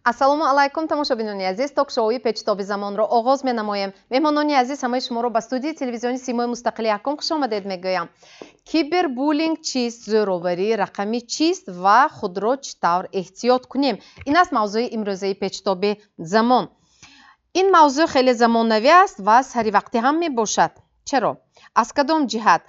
Ассалому алайкум, тамошобинони азиз. Ток-шоуи «Печтоби замонро» оғоз менамоем. Меҳмонони азиз, ҳамаи шуморо ба студияи телевизиони «Симои мустақили якум» хушомадед мегӯям. Кибербуллинг чист, зӯроварии рақамӣ чист ва худро чӣ тавр эҳтиёт кунем? Ин аст мавзӯи имрӯзаи «Печтоби замон». Ин мавзӯъ хеле замонавӣ аст ва саривақтӣ ҳам мебошад. Чаро? Аз кадом ҷиҳат?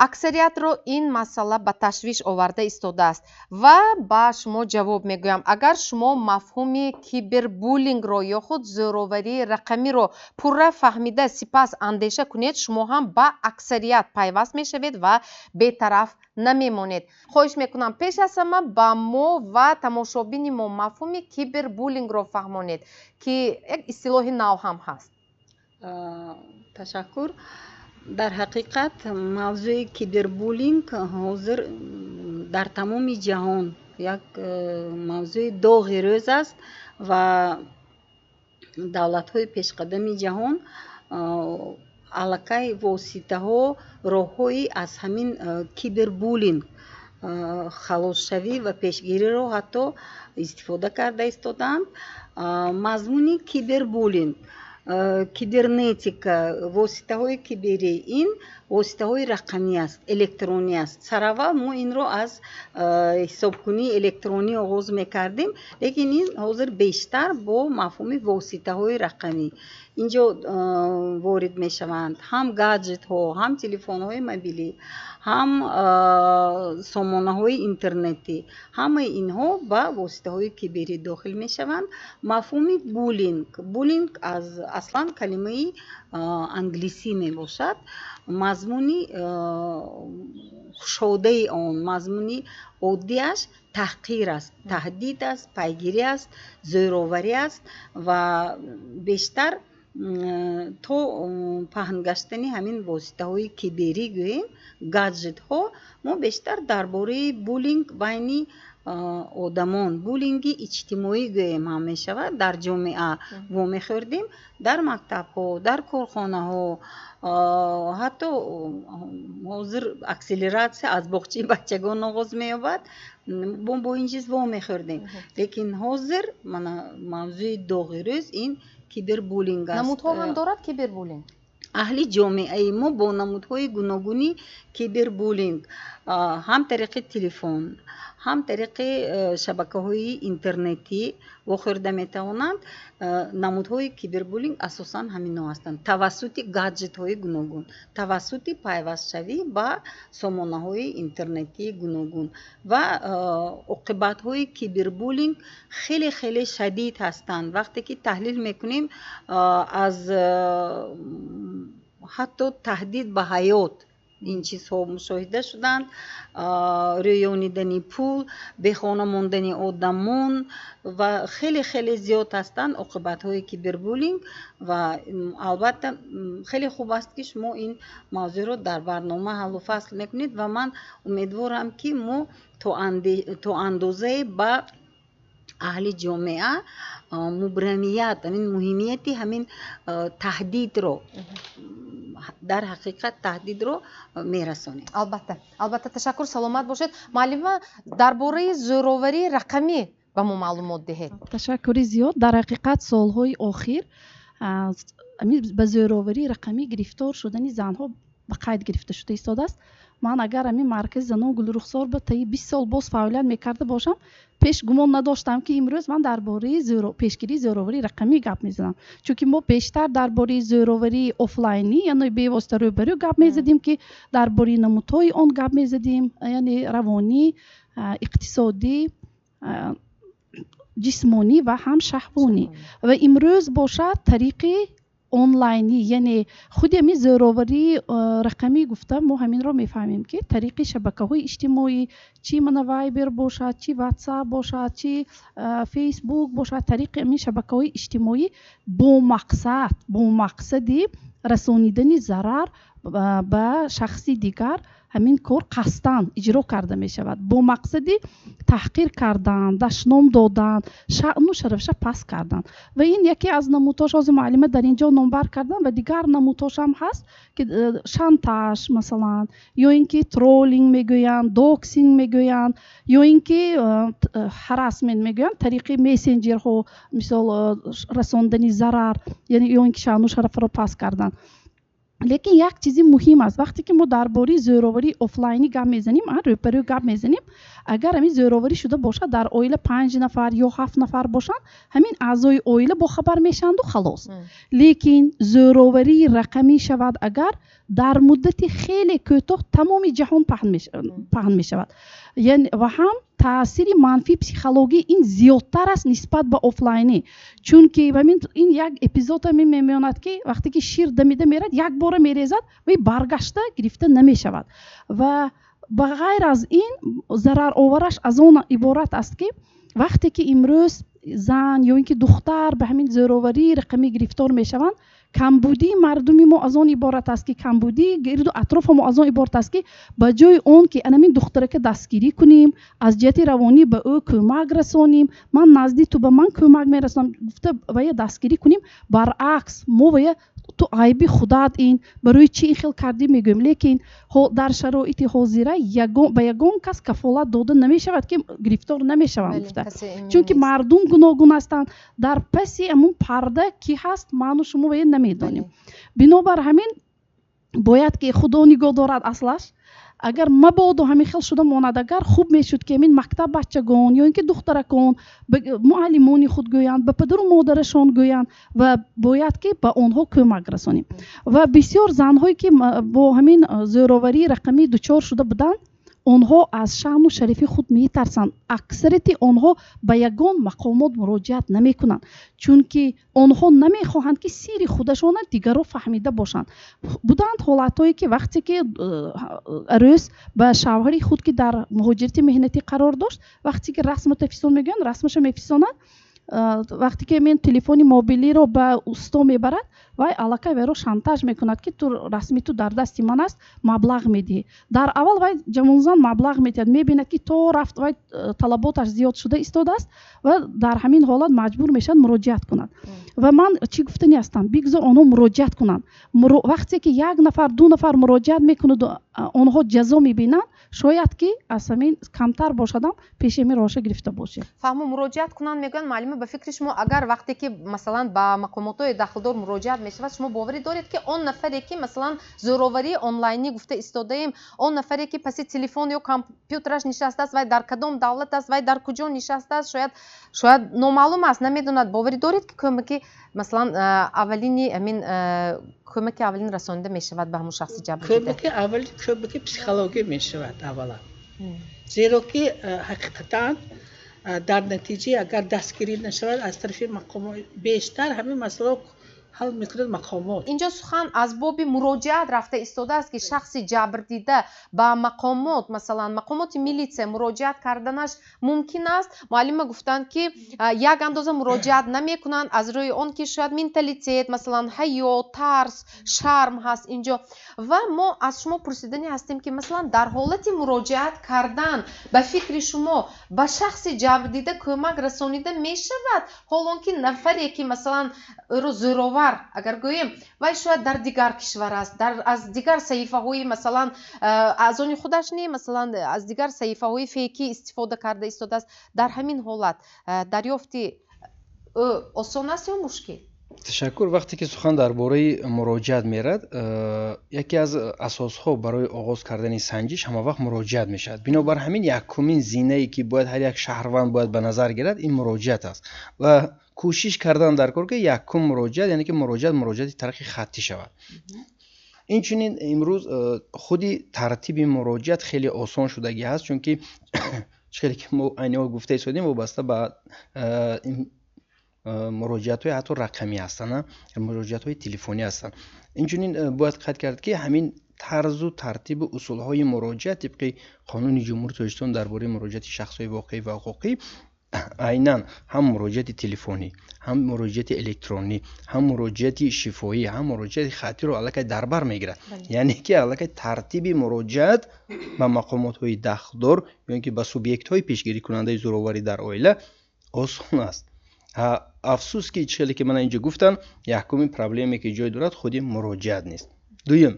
Аксариятро ин масъала ба ташвиш оварда истодааст ва ба шумо ҷавоб мегӯям: агар шумо мафҳуми кибербуллингро ё худ зӯроварии рақамиро пурра фаҳмида, сипас андеша кунед, шумо ҳам ба аксарият пайваст мешавед ва бетараф намемонед. Хоҳиш мекунам, пеш аз ҳама ба мо ва тамошобини мо мафҳуми кибербуллингро фаҳмонед, ки як истилоҳи нав ҳам ҳаст. Ташаккур. Дар ҳақиқат, мавзӯи кибербуллинг ҳозир дар тамоми ҷаҳон як мавзӯи доғи рӯз аст ва давлатҳои пешқадами ҷаҳон аллакай воситаҳо, роҳҳои аз ҳамин кибербуллинг халосшавӣ ва пешгириро ҳатто истифода карда истодаанд. Мазмуни кибербуллинг, кибернетика, воситаҳои киберӣ — ин воситаҳои рақамӣ аст, электронӣ аст. Сараввал мо инро аз ҳисобкунии электронӣ оғоз мекардем, лекин ин ҳозир бештар бо мафҳуми воситаҳои рақамӣ инҷо ворид мешаванд: ҳам гаджетҳо, ҳам телефонҳои мобилӣ, ҳам сомонаҳои интернетӣ. Ҳамаи инҳо ба воситаҳои киберӣ дохил мешаванд. Мафҳуми буллинг. Буллинг аз аслан калимаи англисӣ мебошад. Мазмуни кушодаи он, мазмуни оддиаш таҳқир аст, таҳдид аст, пайгирӣ аст, зӯроварӣ аст. Ва бештар то паҳн гаштани ҳамин воситаҳои киберӣ, гӯем, гаджетҳо, мо бештар дар бораи буллинг байни одамон, буллинги иҷтимоӣ гӯем ҳам мешавад, дар ҷомеа вомехӯрдем: дар мактабҳо, дар корхонаҳо. Ҳатто ҳозир акселератсия аз боғчаи бачагон оғоз меёбад. Мо бо ин чиз вомехӯрдем, лекин ҳозир мана мавзӯи доғи рӯз ин кибербуллинг аст. Намудҳо ҳам дорад кибербуллинг? Аҳли ҷомеаи мо бо намудҳои гуногуни кибербуллинг ҳам тариқи телефон, ҳам тариқи шабакаҳои интернетӣ вохӯрда метавонанд. Намудҳои кибербуллинг асосан ҳаминҳо ҳастанд: тавассути гаджетҳои гуногун, тавассути пайвастшавӣ ба сомонаҳои интернетии гуногун. Ва оқибатҳои кибербуллинг хеле хеле шадид ҳастанд. Вақте ки таҳлил мекунем, аз ҳатто таҳдид ба ҳаёт ин чизҳо мушоҳида шуданд: рӯёнидани пул, бехона мондани одамон ва хеле хеле зиёд ҳастанд оқибатҳои кибербуллинг. Ва албатта, хеле хуб аст, ки шумо ин мавзӯъро дар барнома ҳаллу фасл мекунед ва ман умедворам, ки мо то андозае ба аҳли ҷомеа мубрамият, ҳамин муҳимияти ҳамин таҳдидро, дар ҳақиқат таҳдидро мерасонем. Албатта, ташаккур, саломат бошед. Муаллима, дар бораи зӯроварии рақамӣ ба мо маълумот диҳед. Ташаккури зиёд. Дар ҳақиқат, солҳои охир ба зӯроварии рақамӣ гирифтор шудани занҳо ба қайд гирифта шуда истодааст. Ман агар ҳамин маркази занон «Гулрухсор» ба таи 20 сол боз фаъолият мекарда бошам, пеш гумон надоштам, ки имрӯз ман дар бораи пешгирии зӯроварии рақамӣ гап мезанам, чунки мо бештар дар бораи зӯроварии офлайнӣ, яъне бевосита рӯбарӯ гап мезадем, ки дар бораи намудҳои он гап мезадем, яъне равонӣ, иқтисодӣ, ҷисмонӣ ва ҳам шаҳвонӣ. Ва имрӯз бошад, тариқи онлайнӣ, яъне худи ҳамин зӯроварии рақамӣ гуфта, мо ҳаминро мефаҳмем, ки тариқи шабакаҳои иҷтимоӣ, чӣ мана Вайбер бошад, чӣ Ватсап бошад, чӣ Фейсбук бошад, тариқи ҳамин шабакаҳои иҷтимоӣ бо мақсади расонидани зарар ба шахси дигар. Ҳамин кор қасдан иҷро карда мешавад бо мақсади таҳқир кардан, дашном додан, шаъну шарафша паст кардан. Ва ин яке аз намудҳош, ҳозир муаллима дар ин ҷо номбар кардан, ва дигар намудҳошам ҳаст, ки шантаж, масалан, ё ин ки троллинг мегӯянд, доксинг мегӯянд, ё ин ки ҳарасмент мегӯянд, тариқи мессенҷерҳо, мисол, расондани зарар, яъне ё ин ки шаъну шарафро паст кардан. Лекин як чизи муҳим аст: вақте ки мо дар бораи зӯроварии офлайнӣ гап мезанем, рӯпарӯ гап мезанем, агар ҳамин зӯроварӣ шуда бошад, дар оила панҷ нафар ё ҳафт нафар бошанд, ҳамин аъзои оила бохабар мешаванду халос. Лекин зӯроварии рақамӣ шавад агар, дар муддати хеле кӯтоҳ тамоми ҷаҳон паҳн мешавад ва ҳам таъсири манфии психологӣ ин зиёдтар аст нисбат ба офлайнӣ, чунки ин як эпизод ҳамин мемонад, ки вақте ки шир дамида мерад, якбора мерезад ва баргашта гирифта намешавад. Ва ба ғайр аз ин, зараровараш аз он иборат аст, ки вақте ки имрӯз зан ё ин ки духтар ба ҳамин зӯроварии рақамӣ гирифтор мешаванд, камбудии мардуми мо аз он иборат аст, ки камбудии гирду атрофи мо аз он иборат аст, ки ба ҷои он ки анамин духтарака дастгирӣ кунем, аз ҷиҳати равонӣ ба ӯ кӯмак расонем, ман назди ту ба ман кӯмак мерасонам гуфта вая дастгирӣ кунем, баръакс мо вая ту айби худат, ин барои чӣ ин хел кардӣ мегӯем. Лекин дар шароити ҳозира ба ягон кас кафолат дода намешавад, ки гирифтор намешаванд гуфта, чунки мардум гуногун ҳастанд. Дар паси ҳамун парда кӣ ҳаст, ману шумо вая намедонем. Бинобар ҳамин бояд ки, Худо нигоҳ дорад аслаш, агар мабодо ҳамин хел шуда монад агар, хуб мешуд, ки ҳамин мактаб бачагон ё ин ки духтаракон ба муаллимони худ гӯянд, ба падару модарашон гӯянд ва бояд ки ба онҳо кӯмак расонем. Ва бисёр занҳое ки бо ҳамин зӯроварии рақамӣ дучор шуда буданд, онҳо аз шаъну шарифи худ метарсанд. Аксарияти онҳо ба ягон мақомот муроҷиат намекунанд, чунки онҳо намехоҳанд, ки сирри худашона дигарро фаҳмида бошанд. Буданд ҳолатҳое, ки вақте ки арӯс ба шавҳари худ, ки дар муҳоҷирати меҳнатӣ қарор дошт, вақте ки расмата фисон мегӯянд, расмаша мефисонад, вақте ки мен телефони мобилиро ба усто мебарад, вай аллакай вайро шантаж мекунад, ки ту расми ту дар дасти ман аст, маблағ медиҳӣ. Дар аввал вай ҷавонзан маблағ медиҳад, мебинад, ки то рафт вай талаботаш зиёд шуда истодааст ва дар ҳамин ҳолат маҷбур мешавад муроҷиат кунад. Ва ман чӣ гуфтанӣ ҳастам? Бигзор онҳо муроҷиат кунанд. Вақте ки як нафар, ду нафар муроҷиат мекунаду онҳо ҷазо мебинанд, шояд ки аз ҳамин камтар бошадам пеши ҳамин роҳша гирифта бошем. Фаҳмо, муроҷиат кунанд мегӯянд. Муаллима, ба фикри шумо, агар вақте ки, масалан, ба мақомотҳои дахлдор муроҷиат мешавад, шумо боварӣ доред, ки он нафаре ки, масалан, зӯроварии онлайнӣ гуфта истодаем, он нафаре ки паси телефон ё компютераш нишастааст, вай дар кадом давлат аст, вай дар куҷо нишастааст, шояд номаълум аст, намедонад, боварӣ доред, ки кӯмаки, масалан, аввалини ҳамин кӯмаки аввалин расонида мешавад ба ҳамун шахси ҷабрдида? Кӯмаки аввалин, кӯмаки психологӣ мешавад аввалан, зеро ки ҳақиқатан дар натиҷа агар дастгирӣ нашавад аз тарафи мақомот, бештар ҳамин масъалао ҳал мекунад мақомот. Инҷо сухан аз боби муроҷиат рафта истодааст, ки шахси ҷабрдида ба мақомот, масалан, мақомоти милитсия муроҷиат карданаш мумкин аст. Муаллима гуфтанд, ки як андоза муроҷиат намекунанд аз рӯи он ки шояд менталитет, масалан, ҳаё, тарс, шарм ҳаст инҷо. Ва мо аз шумо пурсидани ҳастем, ки, масалан, дар ҳолати муроҷиат кардан, ба фикри шумо, ба шахси ҷабрдида кӯмак расонида мешавад, ҳол он ки нафаре ки, масалан, ӯро зӯровар агар гӯем, вай шояд дар дигар кишвар аст, аз дигар саҳифаҳои, масалан, аз они худаш не, масалан, аз дигар саҳифаҳои фейкӣ истифода карда истодааст. Дар ҳамин ҳолат дарёфти ӯ осон аст ё мушкил? Ташаккур. Вақте ки сухан дар бораи муроҷиат мерад, яке аз асосҳо барои оғоз кардани санҷиш ҳамавақт муроҷиат мешавад. Бинобар ҳамин якумин зинае, ки бояд ҳар як шаҳрванд бояд ба назар гирад, ин муроҷиат аст ва кӯшиш кардан дар кор, ки якум муроҷиат, яъне ки муроҷиат, муроҷиати тариқи хаттӣ шавад. Инчунин имрӯз худи тартиби муроҷиат хеле осон шудагӣ ҳаст, чунки хеле ки мо айни ҳол гуфта истодем, вобаста ба муроҷиатҳои ҳатто рақамӣ ҳастанд, муроҷиатҳои телефонӣ ҳастанд. Инчунин бояд қайд кард, ки ҳамин тарзу тартибу усулҳои муроҷиат тибқи Қонуни Ҷумҳурии Тоҷикистон дар бораи муроҷиати шахсҳои воқеӣ ва ҳуқуқӣ Айнан ҳам муроҷиати телефонӣ, ҳам муроҷиати электронӣ, ҳам муроҷиати шифоҳӣ, ҳам муроҷиати хаттиро аллакай дар бар мегирад. Яъне ки аллакай тартиби муроҷиат ба мақомотҳои дахлдор ё ин ки ба субъектҳои пешгирикунандаи зӯроварӣ дар оила осон аст. Афсӯс, ки чӣ хеле ки мана инҷо гуфтам, якуми проблеме, ки ҷой дорад, худи муроҷиат нест. Дуюм,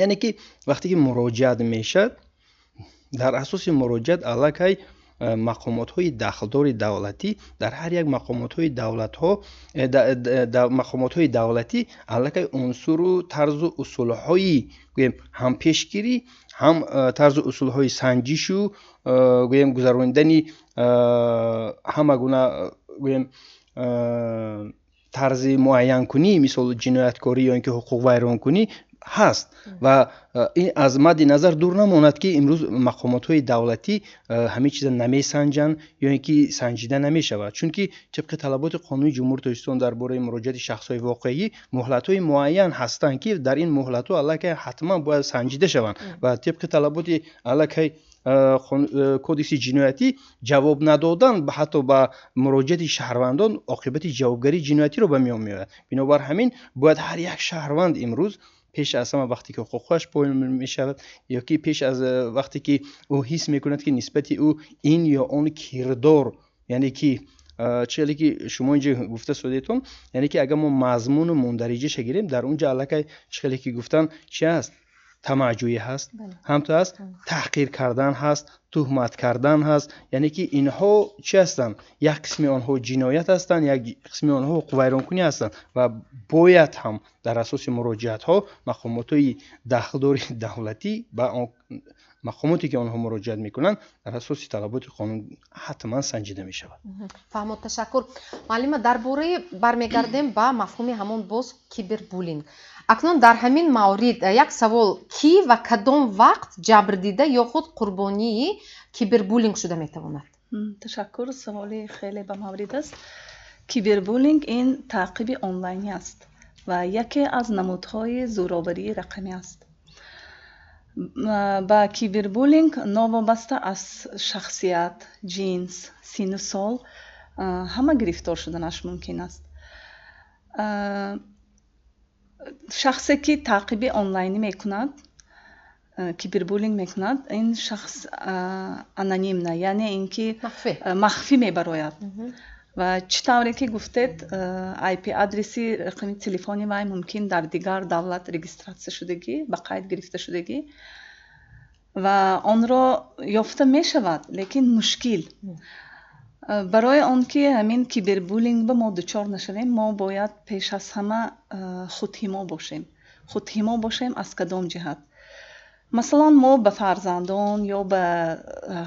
яъне ки вақте ки муроҷиат мешавад, дар асоси муроҷиат аллакай мақомотҳои дахлдори давлатӣ дар ҳар як мақомотҳои давлатҳо, мақомотҳои давлатӣ аллакай унсуру тарзу усулҳои, гӯем, ҳам пешгирӣ, ҳам тарзу усулҳои санҷишу, гӯем, гузаронидани ҳама гуна, гӯем, тарзи муайянкунӣ, мисол ҷинояткорӣ ё ин ки ҳуқуқвайронкунӣ ҳаст. Ва ин аз мадди назар дур намонад, ки имрӯз мақомотҳои давлатӣ ҳамин чиза намесанҷанд ё ин ки санҷида намешавад, чунки тибқи талаботи Қонуни Ҷумҳурии Тоҷикистон дар бораи муроҷиати шахсҳои воқеӣ муҳлатҳои муайян ҳастанд, ки дар ин муҳлатҳо аллакай ҳатман бояд санҷида шаванд. Ва тибқи талаботи аллакай Кодекси ҷиноятӣ ҷавоб надодан ҳатто ба муроҷиати шаҳрвандон оқибати ҷавобгарии ҷиноятиро ба миён меояд. Бинобар ҳамин бояд ҳар як шаҳрванд имрӯз пеш аз ҳама, вақте ки ҳуқуқаш поймол мешавад ё ки пеш аз вақте ки ӯ ҳис мекунад, ки нисбати ӯ ин ё он кирдор, яъне ки чӣ ки шумо инҷо гуфта содетон, яъне ки агар мо мазмуну мундариҷаша гирем, дар он ҷо аллакай чӣ хеле ки гуфтан, чи ҳаст? Тамаъҷӯӣ ҳаст, ҳамто ҳаст, таҳқир кардан ҳаст, туҳмат кардан ҳаст. Яъне ки инҳо чӣ ҳастанд? Як қисми онҳо ҷиноят ҳастанд, як қисми онҳо ҳуқуқвайронкунӣ ҳастанд ва бояд ҳам дар асоси муроҷиатҳо мақомотҳои дахлдори давлатӣ ба он мақомоте, ки онҳо муроҷиат мекунанд, дар асоси талаботи қонун ҳатман санҷида мешавад. Фаҳмод, ташаккур. Муаллима, дар бораи бармегардем ба мафҳуми ҳамон боз кибербуллинг. Акнун дар ҳамин маврид як савол: кӣ ва кадом вақт ҷабрдида ё худ қурбонии кибербуллинг шуда метавонад? Ташаккур, саволи хеле ба маврид аст. Кибербуллинг ин таъқиби онлайнӣ аст ва яке аз намудҳои зӯроварии рақамӣ аст. Ба кибербуллинг новобаста аз шахсият, ҷинс, синну сол ҳама гирифтор шуданаш мумкин аст. Шахсе, ки таъқиби онлайнӣ мекунад, кибербуллинг мекунад, ин шахс анонимна, яъне ин ки махфӣ мебарояд. Ва чӣ тавре ки гуфтед, IP адреси рақами телефони вай мумкин дар дигар давлат регистратсия шудагӣ, ба қайд гирифта шудагӣ ва онро ёфта мешавад, лекин мушкил. Барои он ки ҳамин кибербуллинг ба мо дучор нашавем, мо бояд пеш аз ҳама худҳимо бошем. Худҳимо бошем аз кадом ҷиҳат? Масалан, мо ба фарзандон ё ба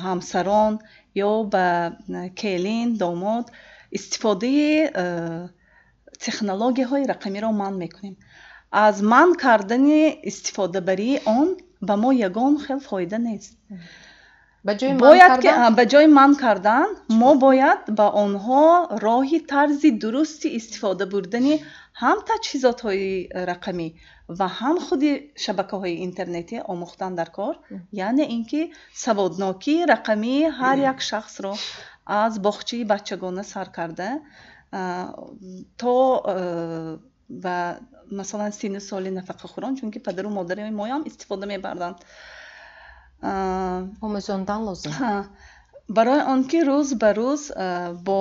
ҳамсарон ё ба келин, домод истифодаи технологияҳои рақамиро манъ мекунем. Аз манъ кардани истифодабарии он ба мо ягон хел фоида нест. Бояд ки ба ҷои манъ кардан мо бояд ба онҳо роҳи тарзи дурусти истифода бурдани ҳам таҷҳизотҳои рақамӣ ва ҳам худи шабакаҳои интернетӣ омӯхтан дар кор, яъне ин ки саводнокии рақамии ҳар як шахсро аз боғчаи бачагона сар карда то ба масалан синну соли нафақахӯрон, чунки падару модари моям истифода мебарданд. Омӯзондан лозим. Барои он ки рӯз ба рӯз бо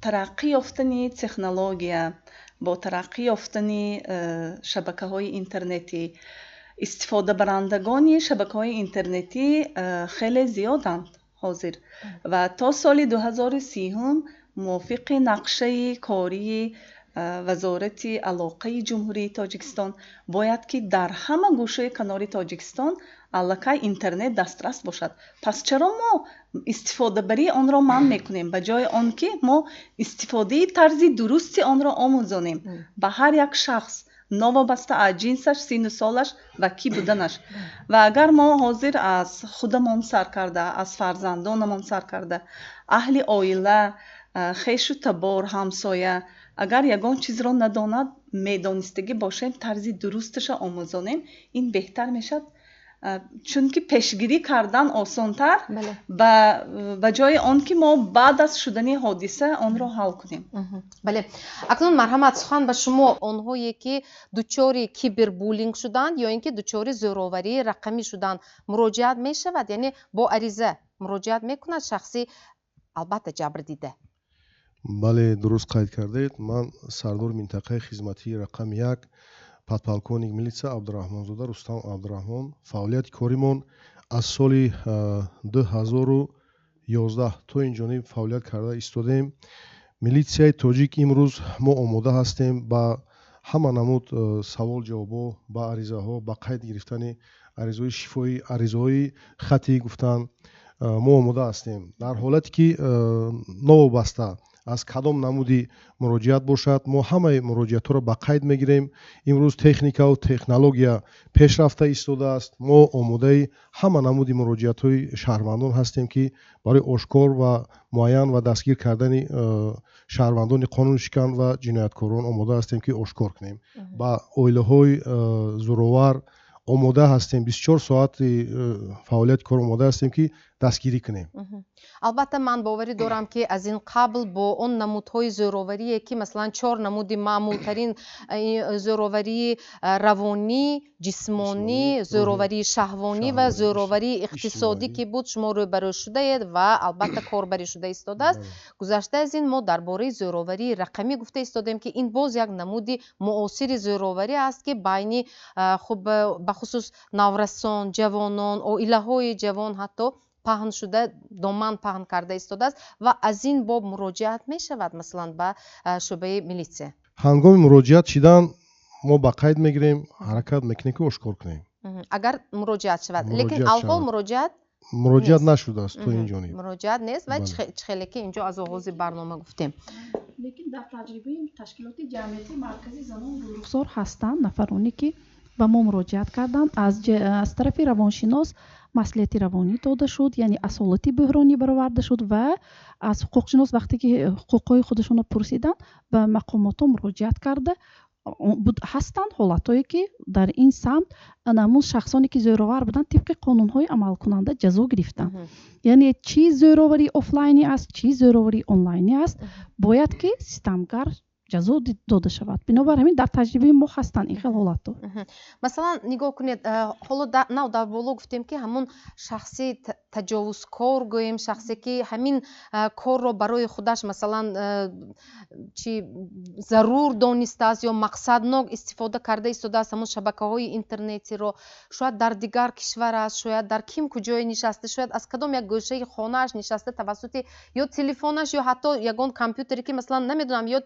тараққӣ ёфтани технология, бо тараққӣ ёфтани шабакаҳои интернетӣ, истифодабарандагони шабакаҳои интернетӣ хеле зиёданд ҳозир ва то соли 2030 мувофиқи нақшаи кории Вазорати алоқаи Ҷумҳурии Тоҷикистон бояд ки дар ҳама гӯшаи канори Тоҷикистон аллакай интернет дастрас бошад. Пас чаро мо истифодабарии онро манъ мекунем, ба ҷои он ки мо истифодаи тарзи дурусти онро омӯзонем ба ҳар як шахс, новобаста аз ҷинсаш, синну солаш ва кӣ буданаш? Ва агар мо ҳозир аз худамон сар карда, аз фарзандонамон сар карда, аҳли оила, хешу табор, ҳамсоя агар ягон чизро надонад, медонистагӣ бошем, тарзи дурусташа омӯзонем, ин беҳтар мешавад. Чунки пешгирӣ кардан осонтар ба ҷои он ки мо баъд аз шудани ҳодиса онро ҳал кунем. Бале, акнун марҳамат, сухан ба шумо. Онҳое ки дучори кибербуллинг шуданд ё ин ки дучори зӯроварии рақамӣ шуданд, муроҷиат мешавад, яъне бо ариза муроҷиат мекунад шахси албатта ҷабрдида? Бале, дуруст қайд кардед. Ман сардори минтақаи хизматии рақами 1, подполковник милиция Абдураҳмонзода Рустам Абдураҳмон. Фаъолияти коримон аз соли 2011 то ин ҷониб фаъолият карда истодем. Милитсияи тоҷик имрӯз мо омода ҳастем ба ҳама намуд савол ҷавобҳо, ба аризаҳо, ба қайд гирифтани аризаҳои шифоӣ, аризаҳои хатӣ гуфтан мо омода ҳастем. Дар ҳолате ки новобаста аз кадом намуди муроҷиат бошад, мо ҳамаи муроҷиатҳоро ба қайд мегирем. Имрӯз техникаву технология пешрафта истодааст. Мо омодаи ҳама намуди муроҷиатҳои шаҳрвандон ҳастем, ки барои ошкор ва муайян ва дастгир кардани шаҳрвандони қонуншикан ва ҷинояткорон омода ҳастем, ки ошкор кунем. Ба оилаҳои зӯровар омода ҳастем, 24 соати фаъолияти кор омода ҳастем, ки дастгирӣ кунем. Албатта, ман боварӣ дорам, ки аз ин қабл бо он намудҳои зӯроварие, ки масалан чор намуди маъмултарин зӯроварии равонӣ, ҷисмонӣ, зӯроварии шаҳвонӣ ва зӯроварии иқтисодӣ ки буд, шумо рӯбарӯ шудаед ва албатта корбарӣ шуда истодааст. Гузашта аз ин, мо дар бораи зӯроварии рақамӣ гуфта истодем, ки ин боз як намуди муосири зӯроварӣ аст, ки байни хуб, бахусус наврасон, ҷавонон, оилаҳои ҷавон ҳатто паҳн шуда, доман паҳн карда истодааст. Ва аз ин боб муроҷиат мешавад, масалан, ба шӯъбаи милитсия? Ҳангоми муроҷиат шидан мо ба қайд мегирем, ҳаракат мекунем, ки ошкор кунем. Агар муроҷиат шавад, лекин алҳол муроҷиат муроҷиат нашудааст то ин ҷониб. Муроҷиат нест. Ва чӣ хеле ки инҷо аз оғози барнома гуфтем, лекин дар таҷрибаи ташкилоти ҷамъиятии маркази занон Гулрухсор ҳастанд нафароне, ки ба мо муроҷиат карданд. Аз тарафи равоншинос маслиҳати равонӣ дода шуд, яъне аз ҳолати буҳронӣ бароварда шуд, ва аз ҳуқуқшинос вақте ки ҳуқуқҳои худашонро пурсиданд, ба мақомотҳо муроҷиат карда ҳастанд. Ҳолатҳое, ки дар ин самт ҳамун шахсоне, ки зӯровар буданд, тибқи қонунҳои амалкунанда ҷазо гирифтанд. Яъне чӣ зӯроварии офлайнӣ аст, чӣ зӯроварии онлайнӣ аст, бояд ки ситамгар ҷазо дода шавад. Бинобар ҳамин дар таҷрибаи мо ҳастанд ин хел ҳолатҳо. Масалан, нигоҳ кунед, ҳоло нав дар боло гуфтем, ки ҳамун шахси таҷовузкор гӯем, шахсе ки ҳамин корро барои худаш, масалан, чи зарур донистааст ё мақсаднок истифода карда истодааст ҳамун шабакаҳои интернетиро, шояд дар дигар кишвар аст, шояд дар ким куҷое нишаста, шояд аз кадом як гӯшаи хонааш нишаста, тавассути ё телефонаш ё ҳатто ягон компютере ки, масалан, намедонам, ё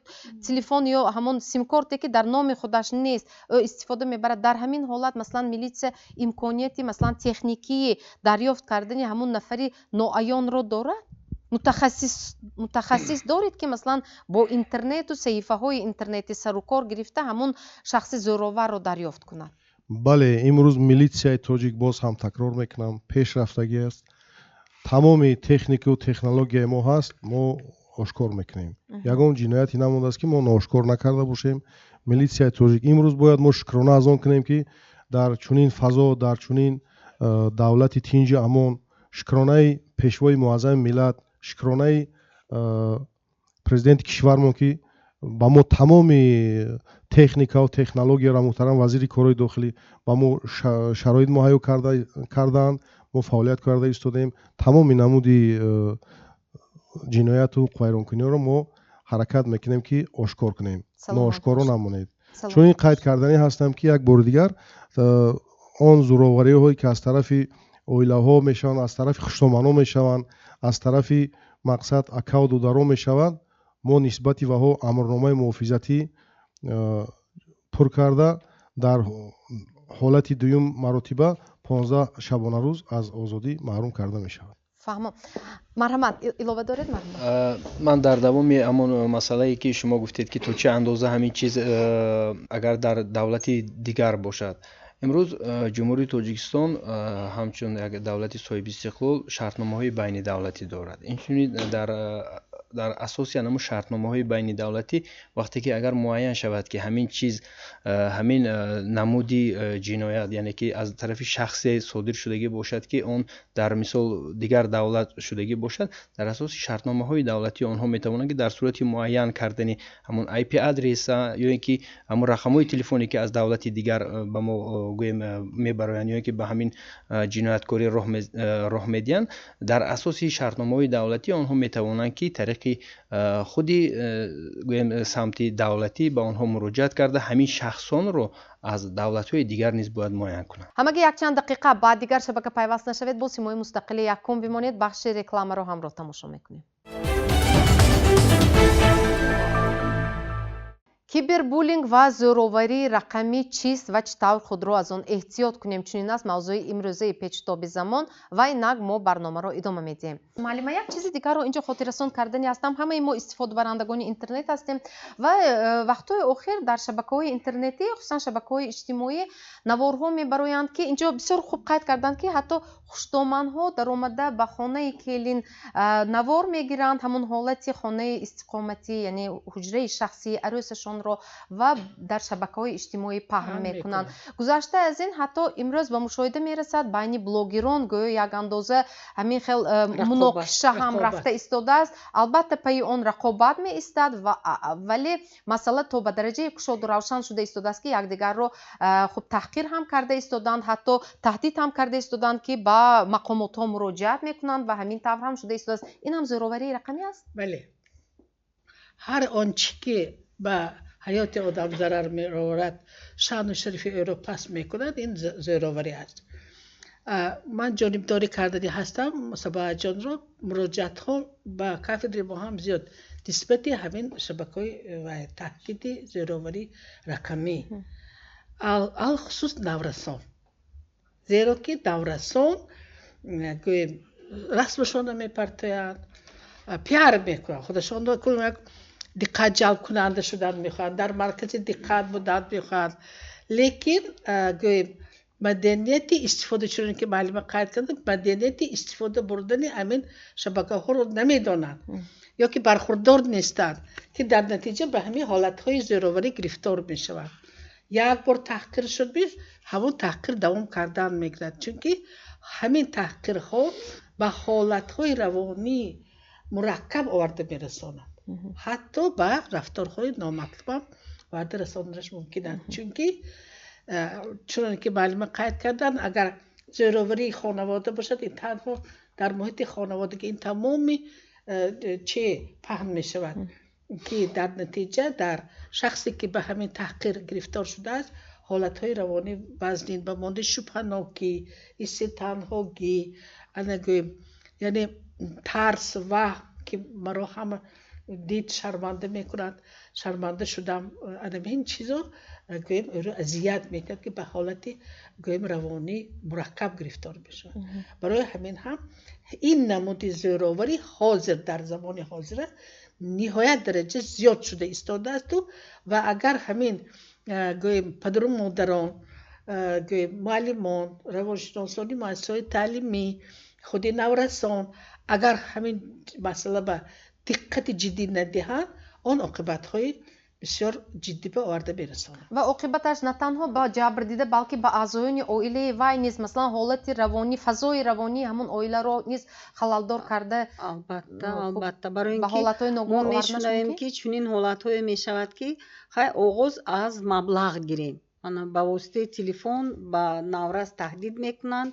телефон ё ҳамон симкорте ки дар номи худаш нест, ӯ истифода мебарад. Дар ҳамин ҳолат, масалан, милитсия имконияти, масалан, техникии дарёфт кардани ҳамун нафари ноаёнро дорад? Мутахассис доред, ки, масалан, бо интернету саҳифаҳои интернетӣ сарукор гирифта, ҳамун шахси зӯроварро дарёфт кунад? Бале, имрӯз милитсияи тоҷик, боз ҳам такрор мекунам, пешрафтагӣ аст. Тамоми техникаву технологияи мо ҳаст, мо ошкор мекунем. Ягон ҷинояте намондааст, ки мо ноошкор накарда бошем. Милитсияи тоҷик имрӯз бояд мо шукрона аз он кунем, ки дар чунин фазо, дар чунин давлати тинҷу амон, шукронаи пешвои муаззами миллат, шукронаи президенти кишвармон, ки ба мо тамоми техникаву технологияро, муҳтарам вазири корҳои дохилӣ ба мо шароит муҳайё кардаанд, мо фаъолият карда истодем. Тамоми намуди ҷинояту ҳуқуқвайронкуниҳоро мо ҳаракат мекунем, ки ошкор кунем, ноошкоро намонед. Чунин қайд карданӣ ҳастам, ки як бори дигар он зӯровариҳое, ки аз тарафи оилаҳо мешаванд, аз тарафи хуштоманон мешаванд, аз тарафи мақсад акаву додаро мешаванд, мо нисбати ваҳо амрномаи муҳофизатӣ пур карда, дар ҳолати дуюм маротиба 15 шабонарӯз аз озодӣ маҳрум карда мешавад. Фаҳмам. Марҳамат, илова доред? Марҳамат. Ман дар давоми ҳамон масъалае, ки шумо гуфтед, ки то чӣ андоза ҳамин чиз агар дар давлати дигар бошад, имрӯз Ҷумҳурии Тоҷикистон ҳамчун як давлати соҳиби истиқлол шартномаҳои байнидавлатӣ дорад. Инчунин дар Дар асоси ҳамун шартномаҳои байнидавлатӣ, вақте ки агар муайян шавад, ки ҳамин чиз, ҳамин намуди ҷиноят, яъне ки аз тарафи шахсе содир шудагӣ бошад, ки он дар мисол дигар давлат шудагӣ бошад, дар асоси шартномаҳои давлатӣ онҳо метавонанд, ки дар сурати муайян кардани ҳамун IP адреса ё ин ки ҳамун рақамҳои телефоне, ки аз давлати дигар ба мо, гӯем, мебароянд ё ин ки ба ҳамин ҷинояткорӣ роҳ медиҳанд, дар асоси шартномаҳои давлатӣ онҳо метавонанд, ки тариқи худи, гӯем, самти давлатӣ ба онҳо муроҷиат карда, ҳамин шахсонро аз давлатҳои дигар низ бояд муайян кунанд. Ҳамагӣ якчанд дақиқа ба дигар шабака пайваст нашавед, бо Симои мустақили якум бимонед. Бахши рекламаро ҳамроҳ тамошо мекунем. Кибербуллинг ва зӯроварии рақамӣ чист ва чӣ тавр худро аз он эҳтиёт кунем? Чунин аст мавзӯи имрӯзаи Печутоби замон ва инак мо барномаро идома медиҳем. Муаллима, як чизи дигарро инҷо хотиррасон кардани ҳастам. Ҳамаи мо истифодабарандагони интернет ҳастем ва вақтҳои охир дар шабакаҳои интернетӣ, хусусан шабакаҳои иҷтимоӣ, наворҳо мебароянд, ки инҷо бисёр хуб қайд карданд, ки ҳатто хуштоманҳо даромада ба хонаи келин навор мегиранд, ҳамон ҳолати хонаи истиқоматӣ, яъне ҳуҷраи шахсии арӯсашонро, ва дар шабакаҳои иҷтимоӣ паҳн мекунанд. Гузашта аз ин, ҳатто имрӯз ба мушоҳида мерасад, байни блогерон гӯё як андоза ҳамин хел муноқиша ҳам рафта истодааст. Албатта, пайи он рақобат меистад, вале масъала то ба дараҷаи кушоду равшан шуда истодааст, ки якдигарро хуб таҳқир ҳам карда истоданд, ҳатто таҳдид ҳам карда истоданд, ки ба мақомотҳо муроҷиат мекунанд ва ҳамин тавр ҳам шуда истодааст. Ин ҳам зӯроварии рақамӣ аст? Бале, ҳар он чӣ ки ба ҳаёти одам зарар меоварад, шаъну шарафи ӯро паст мекунад, ин зӯроварӣ аст. Ман ҷонибдорӣ кардани ҳастам Сабоҳатҷонро. Муроҷиатҳо ба кафедри мо ҳам зиёд нисбати ҳамин шабакаҳои таҳдиди зӯроварӣ рақамӣ, алхусус наврасон, зеро ки наврасон, гӯем, расмашонро мепартоянд, пиар мекунанд худашонро, як диққат ҷалбкунанда шудан мехоҳанд, дар маркази диққат будан мехоҳанд. Лекин, гӯем, маданияти истифода, чуноне ки муаллима қайд кард, маданияти истифода бурдани ҳамин шабакаҳоро намедонанд ё ки бархурдор нестанд, ки дар натиҷа ба ҳамин ҳолатҳои зӯроварӣ гирифтор мешаванд. Як бор таҳқир шуд, ҳамон таҳқир давом кардан мегирад, чунки ҳамин таҳқирҳо ба ҳолатҳои равонии мураккаб оварда мерасонанд, ҳатто ба рафторҳои номатлубам оварда расонданаш мумкин аст. Чунки чуноне ки муаллима қайд карданд, агар зӯроварии хонавода бошад, ин танҳо дар муҳити хонаводагӣ, ин тамоми че паҳн мешавад, ки дар натиҷа дар шахсе, ки ба ҳамин таҳқир гирифтор шудааст, ҳолатҳои равонӣ вазнин, ба монанди шубҳанокӣ, ҳисси танҳогӣ, ана, гӯем, яъне тарс, ваҳм, ки маро ҳама дид, шарманда мекунад, шарманда шудам, ана ин чизо, гӯем, ӯро азият мекунад, ки ба ҳолати, гӯем, равонӣ мураккаб гирифтор мешавад. Барои ҳамин ҳам ин намуди зӯроварӣ ҳозир, дар замони ҳозира, ниҳоят дараҷа зиёд шуда истодаасту ва агар ҳамин, гӯем, падару модарон, гӯем, муаллимон, равоншиносони муассисаҳои таълимӣ, худи наврасон агар ҳамин масъала ба диққати ҷиддӣ надиҳанд, он оқибатҳои бисёр ҷиддӣ ба оварда мерасонад. Ва оқибаташ на танҳо ба ҷабрдида, балки ба аъзоёни оилаи вай низ, масалан, ҳолати равонӣ, фазои равонии ҳамон оиларо низ халалдор карда. Албатта, албатта, барои ин ба ки ҳолатҳои мо ногувор оварданаш мешунавем, мумкин? ки чунин ҳолатҳое мешавад, ки хай, оғоз аз маблағ гирем. Ана, ба воситаи телефон ба наврас таҳдид мекунанд,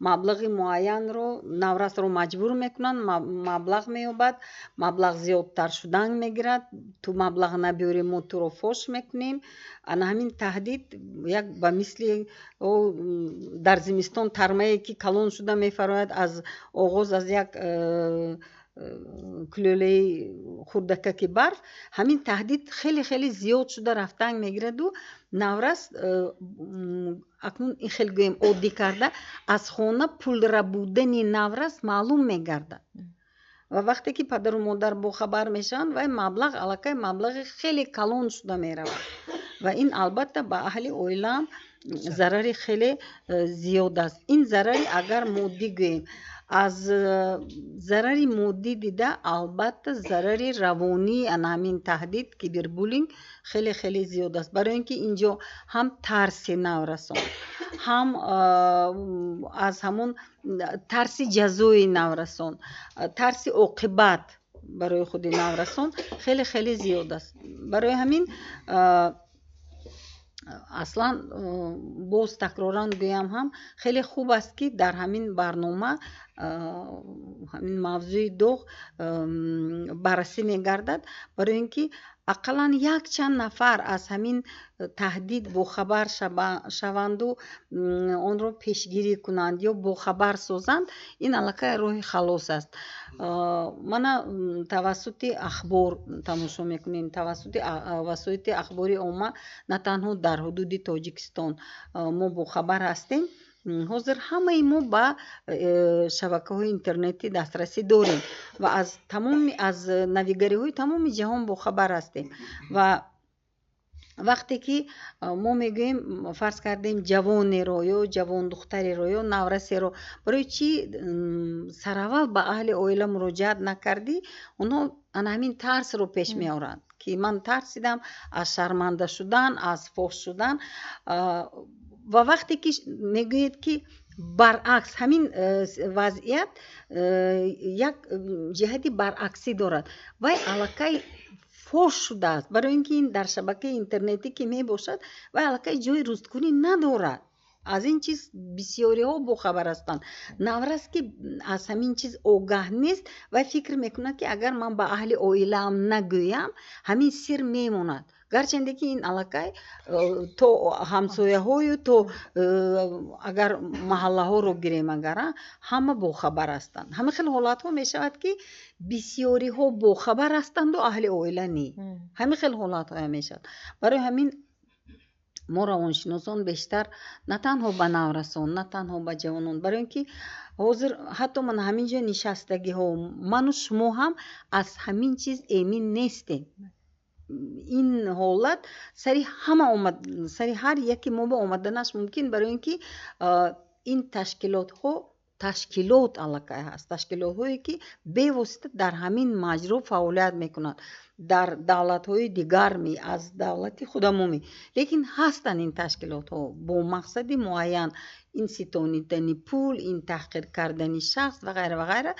маблағи муайянро наврасро маҷбур мекунанд, маблағ меёбад, маблағ зиёдтар шудан мегирад, ту маблағ набиёрӣ, мо туро фош мекунем. Ана ҳамин таҳдид як ба мисли дар зимистон тармае, ки калон шуда мефарояд, аз оғоз аз як кулӯлаи хурдакаки барф, ҳамин таҳдид хеле хеле зиёд шуда рафтан мегираду наврас акнун ин хел, гӯем, оддӣ карда, аз хона пулрабудани наврас маълум мегардад. Ва вақте ки падару модар бохабар мешаванд, вай маблағ аллакай маблағи хеле калон шуда меравад ва ин албатта ба аҳли оилаам зарари хеле зиёд аст. Ин зарари агар моддӣ гӯем. Аз зарари моддӣ дида, албатта, зарари равонии ана ҳамин таҳдид, кибербуллинг, хеле хеле зиёд аст, барои ин ки инҷо ҳам тарси наврасон, ҳам аз ҳамон тарси ҷазои наврасон, тарси оқибат барои худи наврасон хеле хеле зиёд аст. Барои ҳамин аслан, боз такроран гӯям, ҳам хеле хуб аст, ки дар ҳамин барнома ҳамин мавзӯи доғ баррасӣ мегардад, барои ин ки ақаллан якчанд нафар аз ҳамин таҳдид бохабар шаванду онро пешгирӣ кунанд ё бохабар созанд. Ин аллакай роҳи халос аст. Мана, тавассути ахбор тамошо мекунем, тавассути васоити ахбори омма, на танҳо дар ҳудуди Тоҷикистон мо бохабар ҳастем. Ҳозир ҳамаи мо ба шабакаҳои интернетӣ дастрасӣ дорем ва аз тамоми, аз навигариҳои тамоми ҷаҳон бохабар ҳастем. Ва вақте ки мо мегӯем, фарз кардем, ҷавонеро ё ҷавондухтареро ё наврасеро барои чӣ сараввал ба аҳли оила муроҷиат накардӣ, онҳо ана ҳамин тарсро пеш меоранд, ки ман тарсидам аз шарманда шудан, аз фош шудан. Ва вақте ки мегӯед, ки баръакс, ҳамин вазъият як ҷиҳати баръаксӣ дорад, вай аллакай фош шудааст, барои ин ки ин дар шабакаи интернетӣ ки мебошад, вай аллакай ҷои русткунӣ надорад. Аз ин чиз бисёриҳо бохабар ҳастанд. Наврас ки аз ҳамин чиз огаҳ нест, вай фикр мекунад, ки агар ман ба аҳли оилаам нагӯям, ҳамин сир мемонад, гарчанде ки ин аллакай то ҳамсояҳою то агар маҳаллаҳоро гирем, агар ҳама бохабар ҳастанд. Ҳама хел ҳолатҳо мешавад, ки бисёриҳо бохабар ҳастанду аҳли оила не. Ҳамин хел ҳолатҳоя мешавад. Барои ҳамин мо, равоншиносон, бештар на танҳо ба наврасон, на танҳо ба ҷавонон, барои ин ки ҳозир ҳатто ман ҳамин ҷо нишастагиҳо, ману шумо ҳам аз ҳамин чиз эмин нестем. Ин ҳолат сари ҳама омад, сари ҳар яке мо ба омаданаш мумкин, барои ин ки ин ташкилотҳо, ташкилот аллакай ҳаст, ташкилотҳое ки бевосита дар ҳамин маҷро фаъолият мекунанд, дар давлатҳои дигар ми, аз давлати худамоми, лекин ҳастанд ин ташкилотҳо бо мақсади муайян: ин ситонидани пул, ин таҳқир кардани шахс ва ғайра, ва ғайра.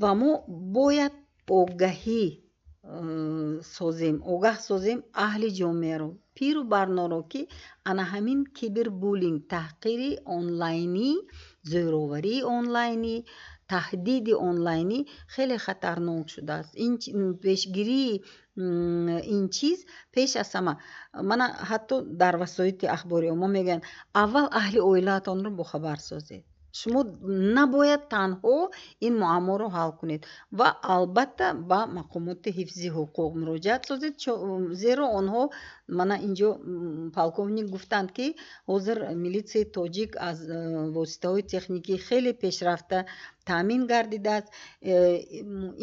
Ва мо бояд огаҳӣ созем, огаҳ созем аҳли ҷомеаро, пиру барноро, ки ана ҳамин кибербуллинг, таҳқири онлайнӣ, зӯроварии онлайнӣ, таҳдиди онлайнӣ хеле хатарнок шудааст. Ин пешгирии ин чиз пеш аз ҳама, мана, ҳатто дар васоити ахбори омма мегӯянд: аввал аҳли оилаатонро бохабар созед, шумо набояд танҳо ин муамморо ҳал кунед, ва албатта ба мақомоти ҳифзи ҳуқуқ муроҷиат созед, зеро онҳо, мана, инҷо полковник гуфтанд, ки ҳозир милитсияи тоҷик аз воситаҳои техникӣ хеле пешрафта таъмин гардидааст.